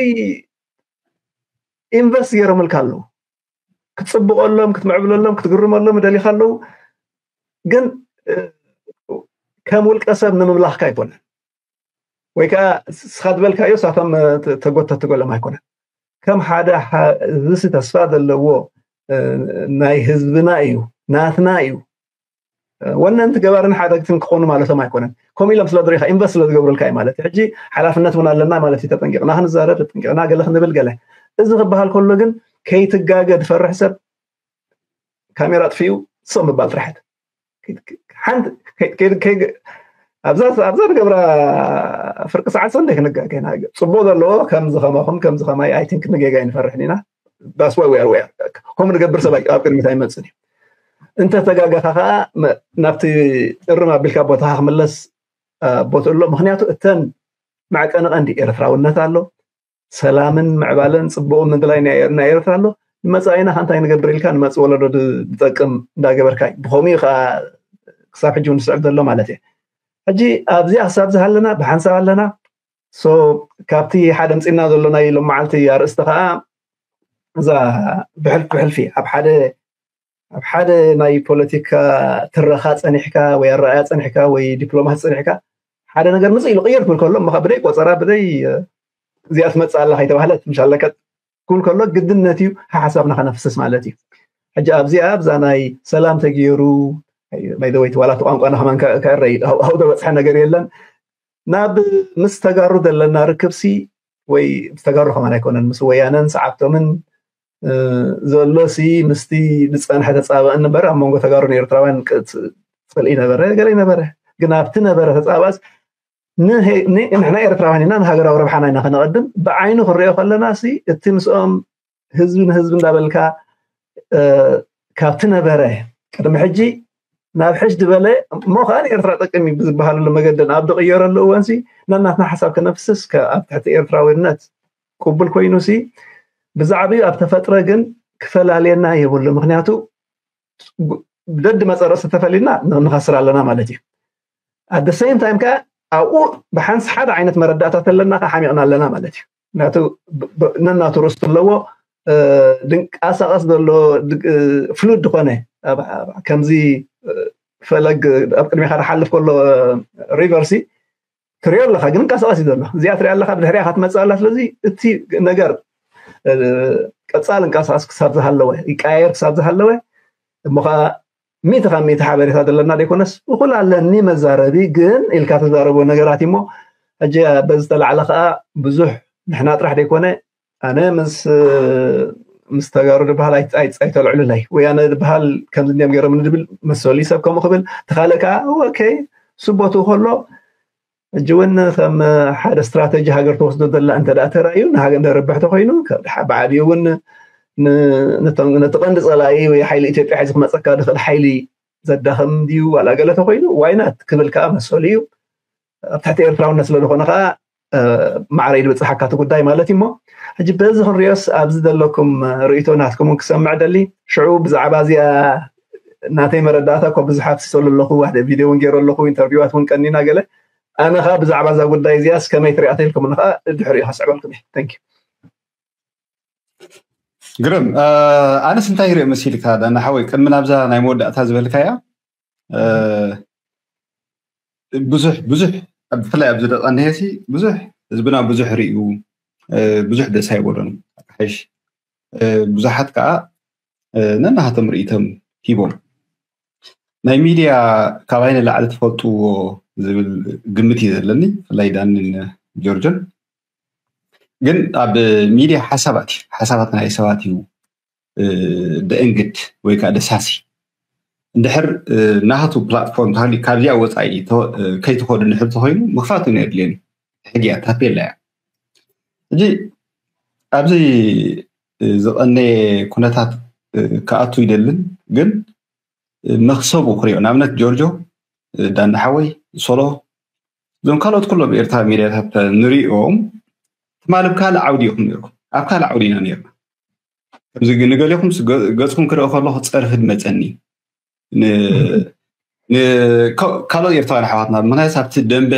ኢንቨስት ገይሮምልካ ኣለዉ ክትፅብቐሎም ክትምዕብለሎም ክትግርመሎም ደሊካ ኣለዉ ግን ከም ውልቀ ሰብ ንምምላኽካ ኣይኮነን ወይ ከዓ ስኻ ዝበልካዮ ሳቶም ተጎተቲ ገሎም ኣይኮነን ከም ሓደ ህዝብሲ ተስፋ ዘለዎ ናይ ህዝብና እዩ ናትና እዩ ወነንቲ ገባርን ሓደግትን ክኾኑ ማለቶም ኣይኮነን ከምኡ ኢሎም ስለ ድሪካ ኢንቨስት ስለ ዝገብሩልካ እዩ ማለት ሕጂ ሓላፍነት እውን ኣለና ማለት እዩ ተጠንቂቕና ክንዛረብ ተጠንቂቕና ገለ ክንብል ገለ እዚ ክበሃል ከሎ ግን ከይትጋገ ዝፈርሕ ሰብ ካሜራ ኣጥፊኡ ስቕ ምባል ጥራሕት ሓንቲ ኣብዛ ንገብራ ፍርቂ ሰዓት ሰንደይ ክንጋገ ኢና ፅቡቅ ዘለዎ ከምዚ ከማኹም ከምዚ ከማይ ኣይቲንክ ንጌጋ ይንፈርሕን ኢና that's why we are we are ከምኡ ንገብር ሰብ ኣብ ቅድሚት ኣይመፅን እዩ እንተ ተጋገኻ ከዓ ናብቲ እርም ኣቢልካ ቦታኻ ክምለስ ቦትኡ ኣሎ ምክንያቱ እተን መዕቀኒ ቀንዲ ኤርትራውነት ኣሎ ሰላምን ምዕባለን ፅቡቕ ምድላይ ናይ ኤርትራ ኣሎ ንመፃኢና ከ እንታይ ንገብር ኢልካ ንመፅ ወለዶ ዝጠቅም እንዳገበርካ እዩ ብከምኡ ከዓ ክሳብ ሕጂ እውን ዝስዕብ ዘሎ ማለት እየ ሕጂ ኣብዚኣ ክሳብ ዝሃለና ብሓንሳብ ኣለና so ካብቲ ሓደ ምፅና ዘሎ ናይ ሎም መዓልቲ ኣርእስቲ ከዓ እዛ ብሕልፊ ብሕልፊ ኣብ ሓደ ኣብ ሓደ ናይ ፖለቲካ ትረኻ ፀኒሕካ ወይ ኣረኣያ ፀኒሕካ ወይ ዲፕሎማት ፀኒሕካ ሓደ ነገር ምፅእ ኢሉ ቅይር ክብል ከሎ እሞ ብደይ ቆፀራ ብደይ እዚኣ ትመፅእ ኣላ ከይተባህለት ምሽ ኣለካ ክብል ከሎ ግድነት እዩ ሓሓሳብና ከነፍስስ ማለት እዩ ሕጂ ኣብዚኣ ኣብዛ ናይ ሰላም ተገይሩ ባይዘወይቲ ዋላ እቲ ቋንቋና ከማን ከእረ ኣው ተበፅሐ ነገር የለን ናብ ምስ ተጋሩ ዘለና ርክብሲ ወይ ምስ ተጋሩ ከማን ኣይኮነን ምስ ወያነን ሰዓብቶምን ዘሎ ሲ ምስቲ ዝፀንሐ ተፃባእ እንበር ኣብ መንጎ ተጋሩን ኤርትራውያን ፅልኢ ነበረ ገለ ነበረ ግን ኣብቲ ነበረ ተፃባእስ ንሕና ኤርትራውያን ኢና ንሃገራዊ ረብሓና ኢና ከነቐድም ብዓይኑ ክንሪኦ ከለና ሲ እቲ ምስኦም ህዝቢ ንህዝቢ እንዳበልካ ካብቲ ነበረ ቅድሚ ሕጂ ናብ ሕሽ ዝበለ እሞ ከዓ ንኤርትራ ጠቅም እዩ ብዝበሃለሉ መገዲ ኣብ ዝቅየረሉ እዋንሲ ነናትና ሓሳብ ከነፍስስ ኣብ ትሕቲ ኤርትራዊነት ቅቡል ኮይኑሲ ብዛዕባኡ ኣብ ተፈጥረ ግን ክፈላልየና የብሉ ምክንያቱ ደዲ መፀረሲ ተፈሊና ንኸስር ኣለና ማለት እዩ at the same time ከዓ ኣብኡ ብሓንስ ሓደ ዓይነት መረዳእታ ተለና ከዓ ሓሚቕና ኣለና ማለት እዩ ምክንያቱ ነናቱ ርእሱ ኣለዎ ድንቃሳቀስ ዘሎ ፍሉድ ዝኾነ ከምዚ ፈለግ ኣብ ቅድሚካ ዝሓልፍ ከሎ ሪቨርሲ ትሪኦ ኣለካ ግን እንቃሳቀስ እዩ ዘሎ እዚኣ ትሪኣ ኣለካ ብድሕሪያ ክትመፅእ ኣላ ስለዚ እቲ ነገር ቀፃል እንቃሳቀስ ክሳብ ዝሃለወ ይቀያየር ክሳብ ዝሃለወ እሞ ከዓ ሚእቲ ካብ ሚእቲ ሓበሬታ ዘለና ዘይኮነስ እኩል ኣለኒ መዛረቢ ግን ኢልካ ተዛረቦ ነገራት እሞ ሕጂ በዚ ተላዕለ ከዓ ብዙሕ ንሕና ጥራሕ ዘይኮነ ኣነ ምስ ምስ ተጋሩ ዝበሃል ኣይተልዕሉለይ፣ ወያነ ዝበሃል ከምዚ እንዲም ገይሮም ንድብል መሰሉ ሰብ ከምኡ ክብል፣ ተኻለ ከዓ ኦኬ ስቦቱ ከሎ ሕጂ እውን ከም ሓደ ስትራተጂ ሃገር ተወስዶ ዘላ እንተ ደኣ ተራእዩ ንሃገር ንርብሕ ተኮይኑ ብዓብዩ እውን ነቲ ቀንዲ ፀላኢ ወይ ሓይሊ ኢትዮጵያ ሒዚ ክመፀካ ዝኽእል ሓይሊ ዘዳኸም ድዩ ዋላ ገለ ተኮይኑ ዋይናት ክብል ከዓ መሰሉ እዩ። ኣብ ትሕቲ ኤርትራውነት ስለዝኾነ ከዓ ማዕረይ ዝበፅሓካ እቲ ጉዳይ ማለት እዩ። እሞ ሕጂ በዚ ክንሪኦስ ኣብዚ ዘለኩም ርእይቶ ናትኩም እውን ክሰምዕ ደሊ። ሽዑ ብዛዕባ እዚኣ ናተይ መረዳእታ እኮ ብዙሕ ኣፍሲሰሉ ኣለኹ፣ ሓደ ቪድዮ እውን ገይሩ ኣለኹ፣ ኢንተርቪዋት እውን ቀኒና ገለ። ኣነ ከዓ ብዛዕባ እዛ ጉዳይ እዚኣስ ከመይ ትሪኣ ተልኩም ከዓ ድሕሪኡ ከስዕበልኩም እየ። Thank you። ግርም። ኣነስ እንታይ ይርኢ መሲልካ ዳና ሓወይ፣ ቅድሚ ናብዛ ናይ መወዳእታ ዝበልካያ ብዙሕ ብዙሕ ብፍላይ ኣብዚ ደቀንሄሲ ብዙሕ ህዝብና ብዙሕ ርእዩ ብዙሕ ደስ ኣይበሎን። ሓሽ ብዙሓት ከዓ ነናሃቶም ርእይቶም ሂቦም። ናይ ሚድያ ካባይ ንላዕሊ ትፈልጥዎ ዝብል ግምት እዩ ዘለኒ፣ ብፍላይ ዳንን ጆርጆን። ግን ኣብ ሚድያ ሓሳባት እዩ፣ ሓሳባት ናይ ሰባት እዩ ደእንግድ ወይ ከዓ ደሳሲ። እንድሕር ናቱ ፕላትፎርም ተሃልዩ ካብዚኣ ወፃኢ ከይትኸዱ እንድሕር ተኮይኑ ምኽፋት እውን የድልየን። ሕጊ እያ፣ ታፔላ እያ። ሕጂ ኣብዚ ዝቐነየ ኩነታት ክኣቱ ይደልን፣ ግን መክሰቡ ክሪኦ፣ ንኣብነት ጆርጆ ዳና ሓወይ፣ ሶሎ፣ እዞም ካልኦት ኩሎም ኤርትራ ሚድያታት ንሪኦም ትማል ኣብ ካልእ ዓውዲ ኢኹም ነርኩም፣ ኣብ ካልእ ዓውዲ ኢና ነርና። ከምዚ ንገሌኹም ገፅኩም ክርኢ ከለኹ ፀርፊ ድመፀኒ። ካልኦት ኤርትራውያን ኣሕዋትና ምክንያቱ ኣብቲ ደንበ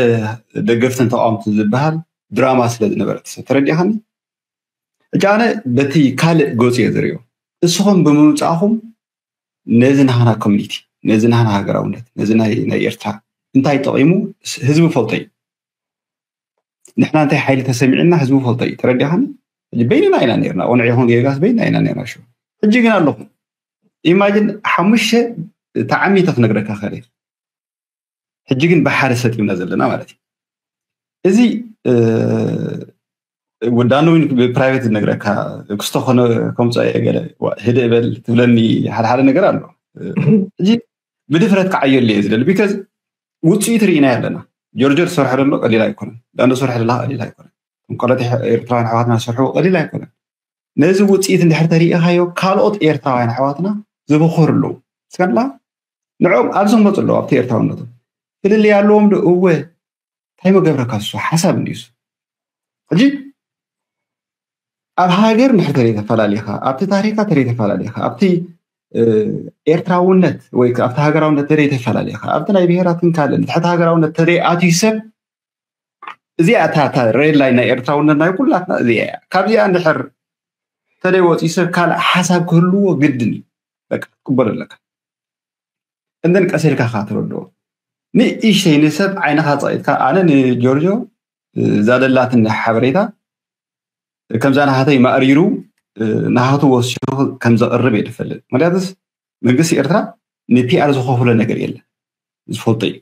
ደገፍትን ተቃወምትን ዝበሃል ድራማ ስለ ዝነበረ ተረዲኻኒ። ሕጂ ኣነ በቲ ካልእ ገፁ እየ ዝሪኦ። እስኹም ብምምፃእኹም ነዚ ናህና ኮሚኒቲ፣ ነዚ ናህና ሃገራውነት፣ ነዚ ናይ ኤርትራ እንታይ ጠቂሙ ህዝቢ ፈልጦ እዩ። ንሕና እንታይ ሓይሊ ተሰሚዕና ህዝቢ ፈልጦ እዩ። ተረዲኻኒ? በይንና ኢና ነርና፣ ቆንዕ ይኹን ጌጋስ በይንና ኢና ነርና። ሽ ሕጂ ግን ኣለኹም ኢማጅን ሓሙሽተ ተዓሚተ ክነግረካ ከለ ሕጂ ግን ብሓደ ሰጢምና ዘለና ማለት እዩ። እዚ ወዳኖ ብፕራይቬት ዝነግረካ ክስቶ ከምፀ ገለ ህድእ በል ትብለኒ ሓደ ሓደ ነገር ኣሎ። ሕጂ ብድፍረት ክዓየሉ እየ ዝደሊ። ቢካዝ ውፅኢት ርኢና ኣለና። ጆርጆ ዝሰርሖ ዘሎ ቀሊል ኣይኮነን። ዳንዶ ዝሰርሖ ዘላ ቀሊል ኣይኮነን። ካልኦት ኤርትራውያን ኣሕዋትና ዝሰርሕዎ ቀሊል ኣይኮነን። ነዚ ውፅኢት እንድሕር ተሪኢኻዮ ካልኦት ኤርትራውያን ኣሕዋትና ዝበኸሩ ኣለዉ። ስከላ ንዕኦም ኣብዚ መፁ ኣለዉ ኣብቲ ኤርትራውነቶም ፍልልይ ኣለዎም ዶ? እወ እንታይ መገብረካ እሱ ሓሳብ እንዲሱ ሕጂ ኣብ ሃገር እንድሕር ተደይ ተፈላሊኻ ኣብቲ ታሪካ ተደይ ተፈላሊኻ ኣብቲ ኤርትራውነት ወይ ኣብቲ ሃገራውነት ተደይ ተፈላሊኻ ኣብቲ ናይ ብሄራትን ካልእ ትሕቲ ሃገራውነት ተደይ ኣትዩ ሰብ እዚኣ እታ ሬድ ላይን ናይ ኤርትራውነት ናይ ኩላትና እዚኣ እያ። ካብዚኣ እንድሕር ተደይ ወፂኡ ሰብ ካልእ ሓሳብ ክህልዎ ግድን እዩ። በቃ ክትቅበሎ ኣለካ። እንደን ቀስ ኢልካ ካ ትረድኦ ንእሽተይ ንሰብ ዓይንኻ ፀቂጥካ ኣነ ንጆርጆ እዛ ደላትኒ ሓበሬታ ከምዛ ናሃተይ ማእሪሩ ናሃቱ ወሲኹ ከም ዘቕርብ እየ ዝፈልጥ። ምክንያቱስ መንግስቲ ኤርትራ ንፒኣር ዝኸፍሎ ነገር የለን ዝፈልጦ እዩ።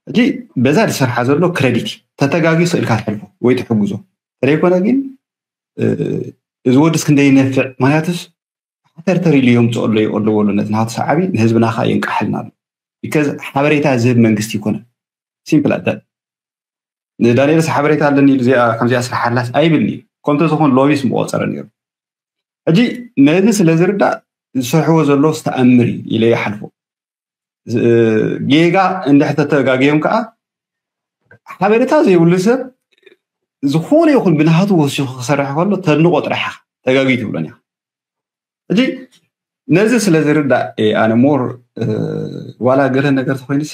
ሕጂ በዛ ዝሰርሓ ዘሎ ክረዲት ተተጋጊ ስእልካ ትሕልፎ ወይ ትሕግዞ ተደይኮነ ግን እዚ ወድስ ክንደይ ይነፍዕ ምክንያቱስ ሓተርተር ኢሉ እዮም ዝፀሎ ይቀልዎ ኣሎ ነቲ ናቱ ሰዓቢ ንህዝብና ከዓ የንቃሓልና ኣሎ። ቢካዝ ሓበሬታ ዝህብ መንግስቲ ይኮነ ሲምፕል ኣዳል ንዳንኤልስ ሓበሬታ ኣለኒ ኢሉ እዚኣ ከምዚኣ ስርሓላስ ኣይብልኒ። ከምተ ዝኾን ሎቢስ ምቆፀረ ነይሩ። ሕጂ ነዚ ስለ ዝርዳእ ዝሰርሕዎ ዘለዉ ዝተኣምር እዩ ኢለ ይሓልፎ። ጌጋ እንድሕር ተተጋግዮም ከዓ ሓበሬታ ዘይብሉ ሰብ ዝኾነ ይኹን ብናሃቱ ወሲኹ ክሰርሕ ከሎ ተድንቆ ጥራሕ ኢኻ ተጋጊ ትብሎን ኢኻ። ሕጂ ነዚ ስለ ዝርዳእ ኣነ ሞር ዋላ ገለ ነገር ተኮይኑስ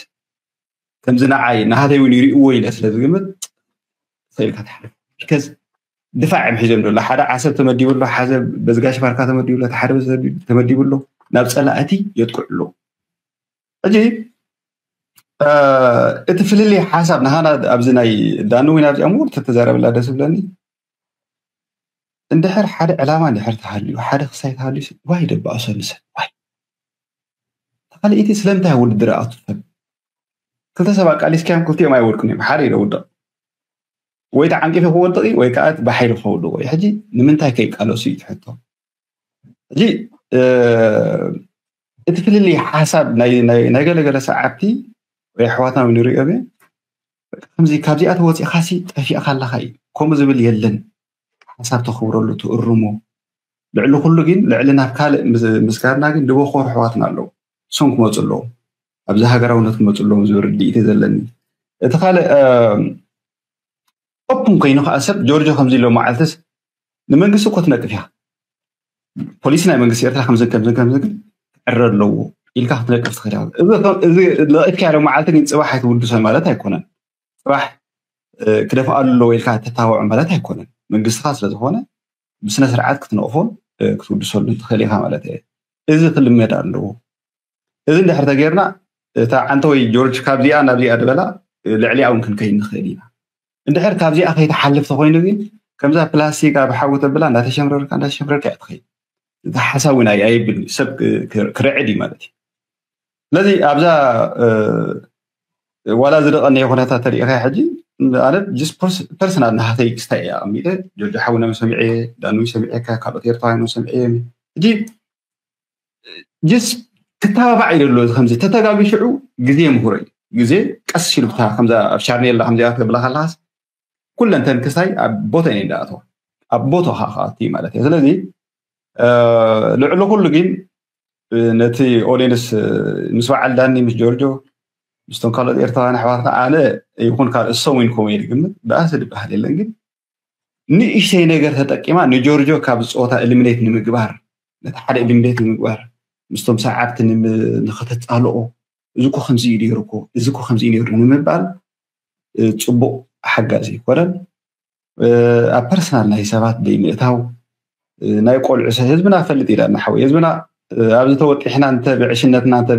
ከምዚ ንዓይ ናሃተይ እውን ይርእዎ ኢለ ስለ ዝግምት ሰኢልካ ትሓልፍ ከዝ ድፋዕ እዮም ሒዞም ዘሎ ሓደ ዓሰብ ተመዲቡ ኣሎ ሓደ በዝጋሽ ባርካ ተመዲቡ ኣሎ ሓደ ተመዲቡ ኣሎ ናብ ፀላእቲ የጥቅዑ ኣለዉ ሕጂ እቲ ፍልልይ ሓሳብ ንሃና ኣብዚ ናይ ዳኑ ወይ ናብዚኣ ምሁር ተተዛረብላ ደስ ብለኒ እንድሕር ሓደ ዕላማ እንድሕር ተሃልዩ ሓደ ክሳይ ተሃልዩ ዋይ ደባእሶ ንሰብ ዋይ ተኻልኢቲ ስለምንታይ ውድድር ኣቱ ሰብ ክልተ ሰብ ኣቃሊስካዮም ክልቲኦም ኣይወድቅን እዮም ሓደ ኢለ ውድቕ ወይ ተዓንቂፉ ክወድቕ እዩ ወይ ከዓ እቲ ብሓይሊ ክወድቕ እዩ። ሕጂ ንምንታይ ከይቃለሱ እዩ ትሕቶ። ሕጂ እቲ ፍልልይ ሓሳብ ናይ ገለገለ ሰዓብቲ ወይ ኣሕዋትና ንሪኦ ብ ከምዚ ካብዚኣ ተወፂእካሲ ጠፊእካ ኣለካ እዩ። ከምኡ ዝብል የለን። ሓሳብ ተኽብረሉ፣ ትእርሞ። ልዕሊ ኩሉ ግን ልዕሊ ናብ ካልእ ምስጋርና ግን ድበኮር ኣሕዋትና ኣለዉ። እሶም ክመፁ ኣለዎም፣ ኣብዚ ሃገራውነት ክመፁ ኣለዎም ዝብል ርድኢት ዘለኒ። እቲ ካልእ ኦፕን ኮይኑ ከዓ ሰብ ጆርጆ ከምዚ ኢሎ መዓልትስ ንመንግስቲ እኮ ትነቅፍ ኢኻ። ፖሊሲ ናይ መንግስቲ ኤርትራ ከምዚ ከምዚ ከምዚ ክዕረ ኣለዎ ኢልካ ክትነቅፍ ትኽእል ኢኻ። እዚ ነቂፍካዮ መዓልቲ ግን ፅባሕ ኣይትውድሶ ማለት ኣይኮነን። ፅባሕ ክደፍኣሉ ኣለዎ ኢልካ ተታወዖ ማለት ኣይኮነን። መንግስትኻ ስለዝኾነ ብስነ ስርዓት ክትነቕፎን ክትውድሰሉን ትኽእል ኢኻ ማለት እየ። እዚ ክልመድ ኣለዎ። እዚ እንድሕር ተጌርና እታ ዓንተወይ ጆርጅ ካብዚኣ ናብዚኣ ዝበላ ልዕሊኣ እውን ክንከይድ ንኽእል ኢና። እንድሕር ካብዚኣ ከይትሓልፍ ተኮይኑ ግን ከምዛ ፕላስቲክ ኣብ ሓዊ ተብላ እንዳተሸምረርካ እንዳተሸምረርካ እያ ትኸይድ። እቲ ሓሳብ እውን ኣይ- ኣየብል ሰብ ክ- ክ- ክርዕድ እዩ ማለት እዩ። ስለዚ ኣብዛ እ፣ ዋላ ዝደቀነየ ኩነታት ተሪኢኻ ሕጂ ኣነ ጅስ ፐርሰናል ናሃተይ ክስታይ እያ ኣቀሚጠ ጆርጆ ሓውነ ሰሚዐ ዳኑ ሰሚዐካ ካልኦት ኤርትራውያን ሰሚዐ ሕጂ ጅስ ክተባባዕ ኢለ ኣሎ። እዚ ከምዚ ተተጋግሽዑ ግዜ ምሁረ እዩ። ግዜ ቀስ ኢሉ ብታ ከምዛ ኣብ ቻርኔላ ከምዚኣ ክብላ ከለኻስ ኩለን ተንክስታይ ኣብ ቦታ እየን እንዳኣተዋ ኣብ ቦታኻ ከኣቲ ማለት እዩ። ስለዚ ልዕሊ ኩሉ ግን ነቲ ኦዲየንስ ምስ በዓል ዳኒ ምስ ጆርጆ ምስቶም ካልኦት ኤርትራውያን ኣሕዋትና ኣነ ይኹን ካልእ እሶም ይንኮም እየ ዝግምት ብኣስ ዝበሃል የለን ግን ንእሽተይ ነገር ተጠቂማ ንጆርጆ ካብ ፆታ ኤሊሚኔት ንምግባር ነቲ ሓደ ኤሊሚኔት ንምግባር ምስቶም ሰዓብቲ ንኸተፃልኦ እዚ እኮ ከምዚ እዩ ነይሩ እኮ እዚ እኮ ከምዚ እዩ ነይሩ ንምባል ፅቡቅ ሓጋዚ ይኮነን። ኣብ ፐርሰናል ናይ ሰባት ደይምእታው ናይ ቆልዑ ሰብ ህዝብና ፈልጥ ኢላ እናሓወይ ህዝብና ኣብዚ ተወጢሕና እንተ ብዕሽነትና እንተ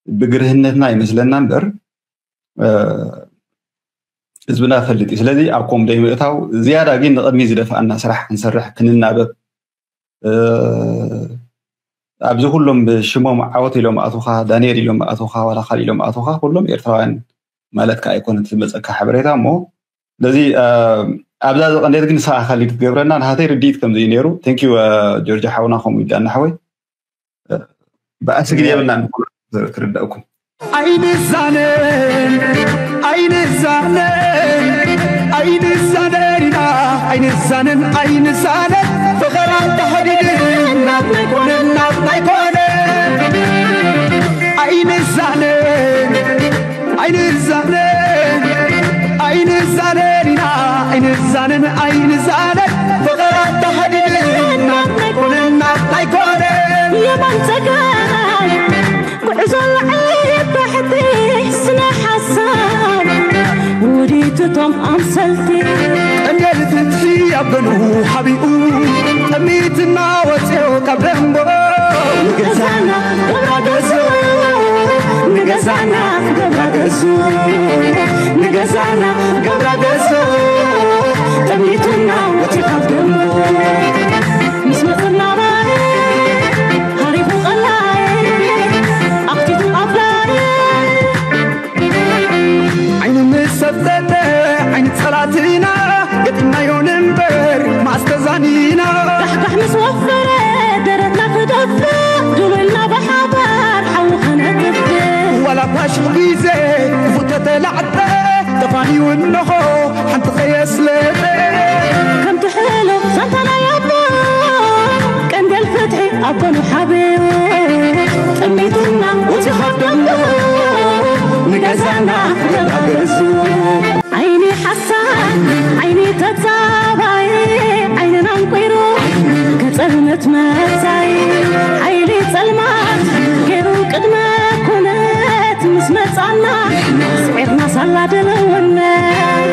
ብግርህነትና ይመስለና እምበር ህዝብና ፈልጥ እዩ። ስለዚ ኣብ ኮም ደይምእታው ዝያዳ ግን ንቅድሚ ዝደፍኣና ስራሕ ክንሰርሕ ክንናበብ ኣብዚ ኩሎም ብሽሞም ዓወት ኢሎም ኣቶኻ ዳንኤል ኢሎም ኣቶኻ ዋላ ካል ኢሎም ኣቶኻ ኩሎም ኤርትራውያን ማለት ከዓ ኣይኮነ ዝመፀካ ሓበሬታ እሞ ስለዚ ኣብዛ ዝቀንደት ግን ንስኻ ካሊድ ክትገብረና ንሃተይ ርድኢት ከምዚ እዩ ነይሩ። ቴንኪዩ ጆርጅ ሓውና ከምኡ ይዳና ሓወይ ብኣስግድ የብልናን ክርዳእኩም ኣይንዛነን ኣይንዛነን ኣይንዛነን ኢና ኣይንዛነን ኣይንዛነን ፍቕራ ተሓዲድን ናብ ናይ ኮነን ናብ ናይ ኮነን ኣይንዛነን ኣይንዛነን ኣይንዛነን ኢና ኣይንዛነን ኣይንዛነን ፍቕራ ተሓዲድን ናብ ናይ ኮነን ናብ ናይ ኮነን የማን ጸጋም ጉዕዞ ልዕሊ ታሕቲ ስነ ሓሳብ ውዲት እቶም ኣምሰልቲ ቀንዴል ፍትሒ ኣብ ገኑ ሓቢኡ ጠሚትና ወፅዮ ካብ ደንቦ ንገዛና ገብራ ገዙ ንገዛና ገብራ ገዙ ንገዛና ገብራ ገዙ ጠሚትና ወፅዮ ካብ ደንቦ ዓይኒ ምስ ሰብተተ ዓይኒ ጸላትና ገጢምናዮ ንንበር ማስተዛኒና ዳሕዳሕ ምስ ወፈረ ደረትና ክደፍእ ድሉልና ብሓባር ሓዊ ከነጥፍእ ዋላ ፋሽል ግዜ ክፉእ ተተላዕጠ ተፋንዩ እንሆ ሓንቲ ከየስለጠ ከምቲ ሕሉፍ ዛንታ ናይ ኣቦ ቀንዴል ፍትሒ ኣብ ጎኑ ሓብኡ ጠሚትና ውፂ ካብ ደንቡ ንገዛና ክገዛ ገዙ ዓይኒ ሓሳድ ዓይኒ ተጻባይ ዓይንና ኣንቂሩ ከጸልመት መጻይ ሓይሊ ጸልማት ገይሩ ቅድመ ኩነት ምስ መጻና ስዒርና ሳላ ድልውነት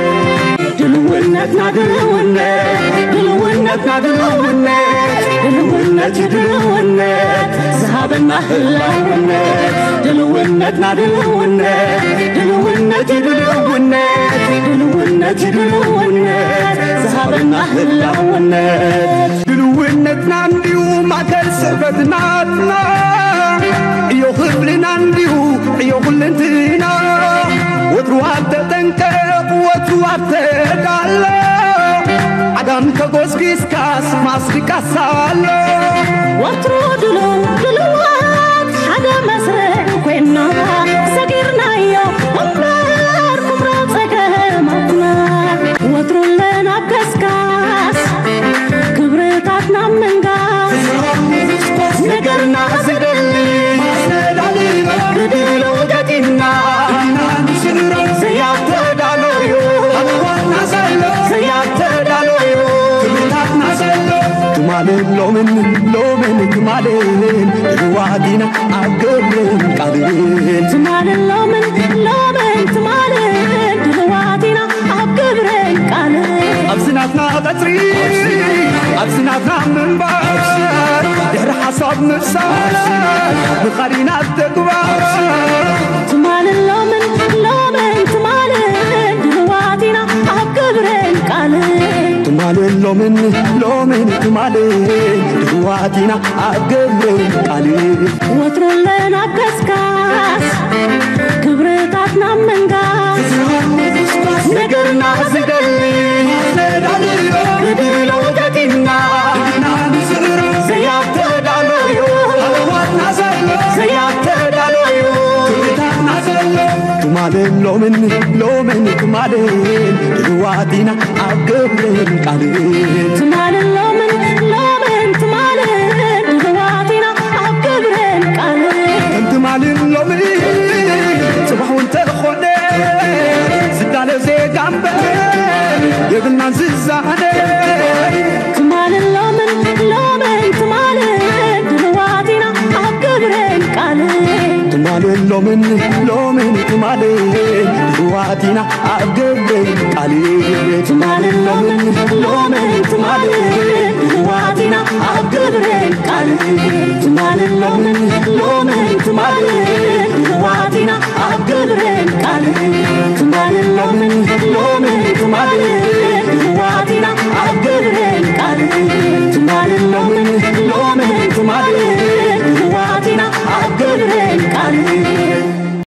ድልውነትና ድልውነት ድልውነትና ድልውነት ድልውነት ድልውነት ዝሃበና ህላውነት ድልውነትና ድልውነት ድልውነት ድልውነት ድልውነት ድልውነት ዝሃበና ህላውነት ድልውነትና እንዲዩ ማእከል ስሕበትናትና ዕዮ ክፍልና እንዲዩ ዕዮ ኩልንትና ወትሩ ኣብ ተጠንቀቕ ወትሩ ባርተዳሎ ዓጋም ተጎስጊስካስ ማስቲካስ ኣሎ። ወትሩ ድሉው ድሉዋት ሓደ መስርዕ ኮይና ሰጊርናዮ እምበር ኩምራ ጸገማትና። ወትሩ ኣለና ኣብ ከስካስ ክብርታትና ምንጋስ ነገርና ዝደሊ ማስነዳሊ ብድሎ ገጢምና ዘያተዳሎዩ ዘያተዳሎዩ ትማልን ሎምን ሎምን ትማልን ድልዋት ኢና ኣብ ግብርን ቃልን ትማልን ሎምን ሎምን ትማልን ድልዋት ኢና ኣብ ግብርን ቃልን ኣብዚ ናትና ቀጽሪ ኣብዚ ናትና ምንባር ድሕሪ ሓሳብ ምፍሳር ምኻድ ኢና ኣብ ተግባር ትማልን ሎምን ሎምን ትማልን ድልዋት ኢና ኣብ ግብርን ቃልን ትማልን ሎምን ሎምን ትማልን ድልዋት ኢና ኣብ ግብርን ቃልን ወትሩ ኣለና ኣብ ከስካስ ክብርታትና ምንጋስ ነገርና ዝደሊ ብድሎ ገጢምና ዘያተዳሎዩ ዘያተዳሎዩ ትማልን ሎምን ሎምን ትማልን ድልዋት ኢና ኣብ ግብርን ቃልን ትማልን ሎምን ሎምን ትማልን ድልዋት ኢና ኣብ ግብርን ቃልን ከም ትማልን ሎምን ጽባሕ እውን ተኾነ ዝዳለ ዜጋ እምበር የብልናን ዝዛነ ትማልን ሎምን ሎምን ትማልን ድልዋት ኢና ኣብ ግብርን ቃልን ትማልን ሎምን ሎምን ትማልን ድልዋት ኢና ኣብ ግብርን ቃልን ትማልን ሎምን ሎምን ትማልን ድልዋት ኢና ኣብ ግብርን ቃልን ትማልን ሎምን ሎምን ትማልን ድልዋት ኢና ኣብ ግብርን ቃልን ትማልን ሎምን ሎምን ትማልን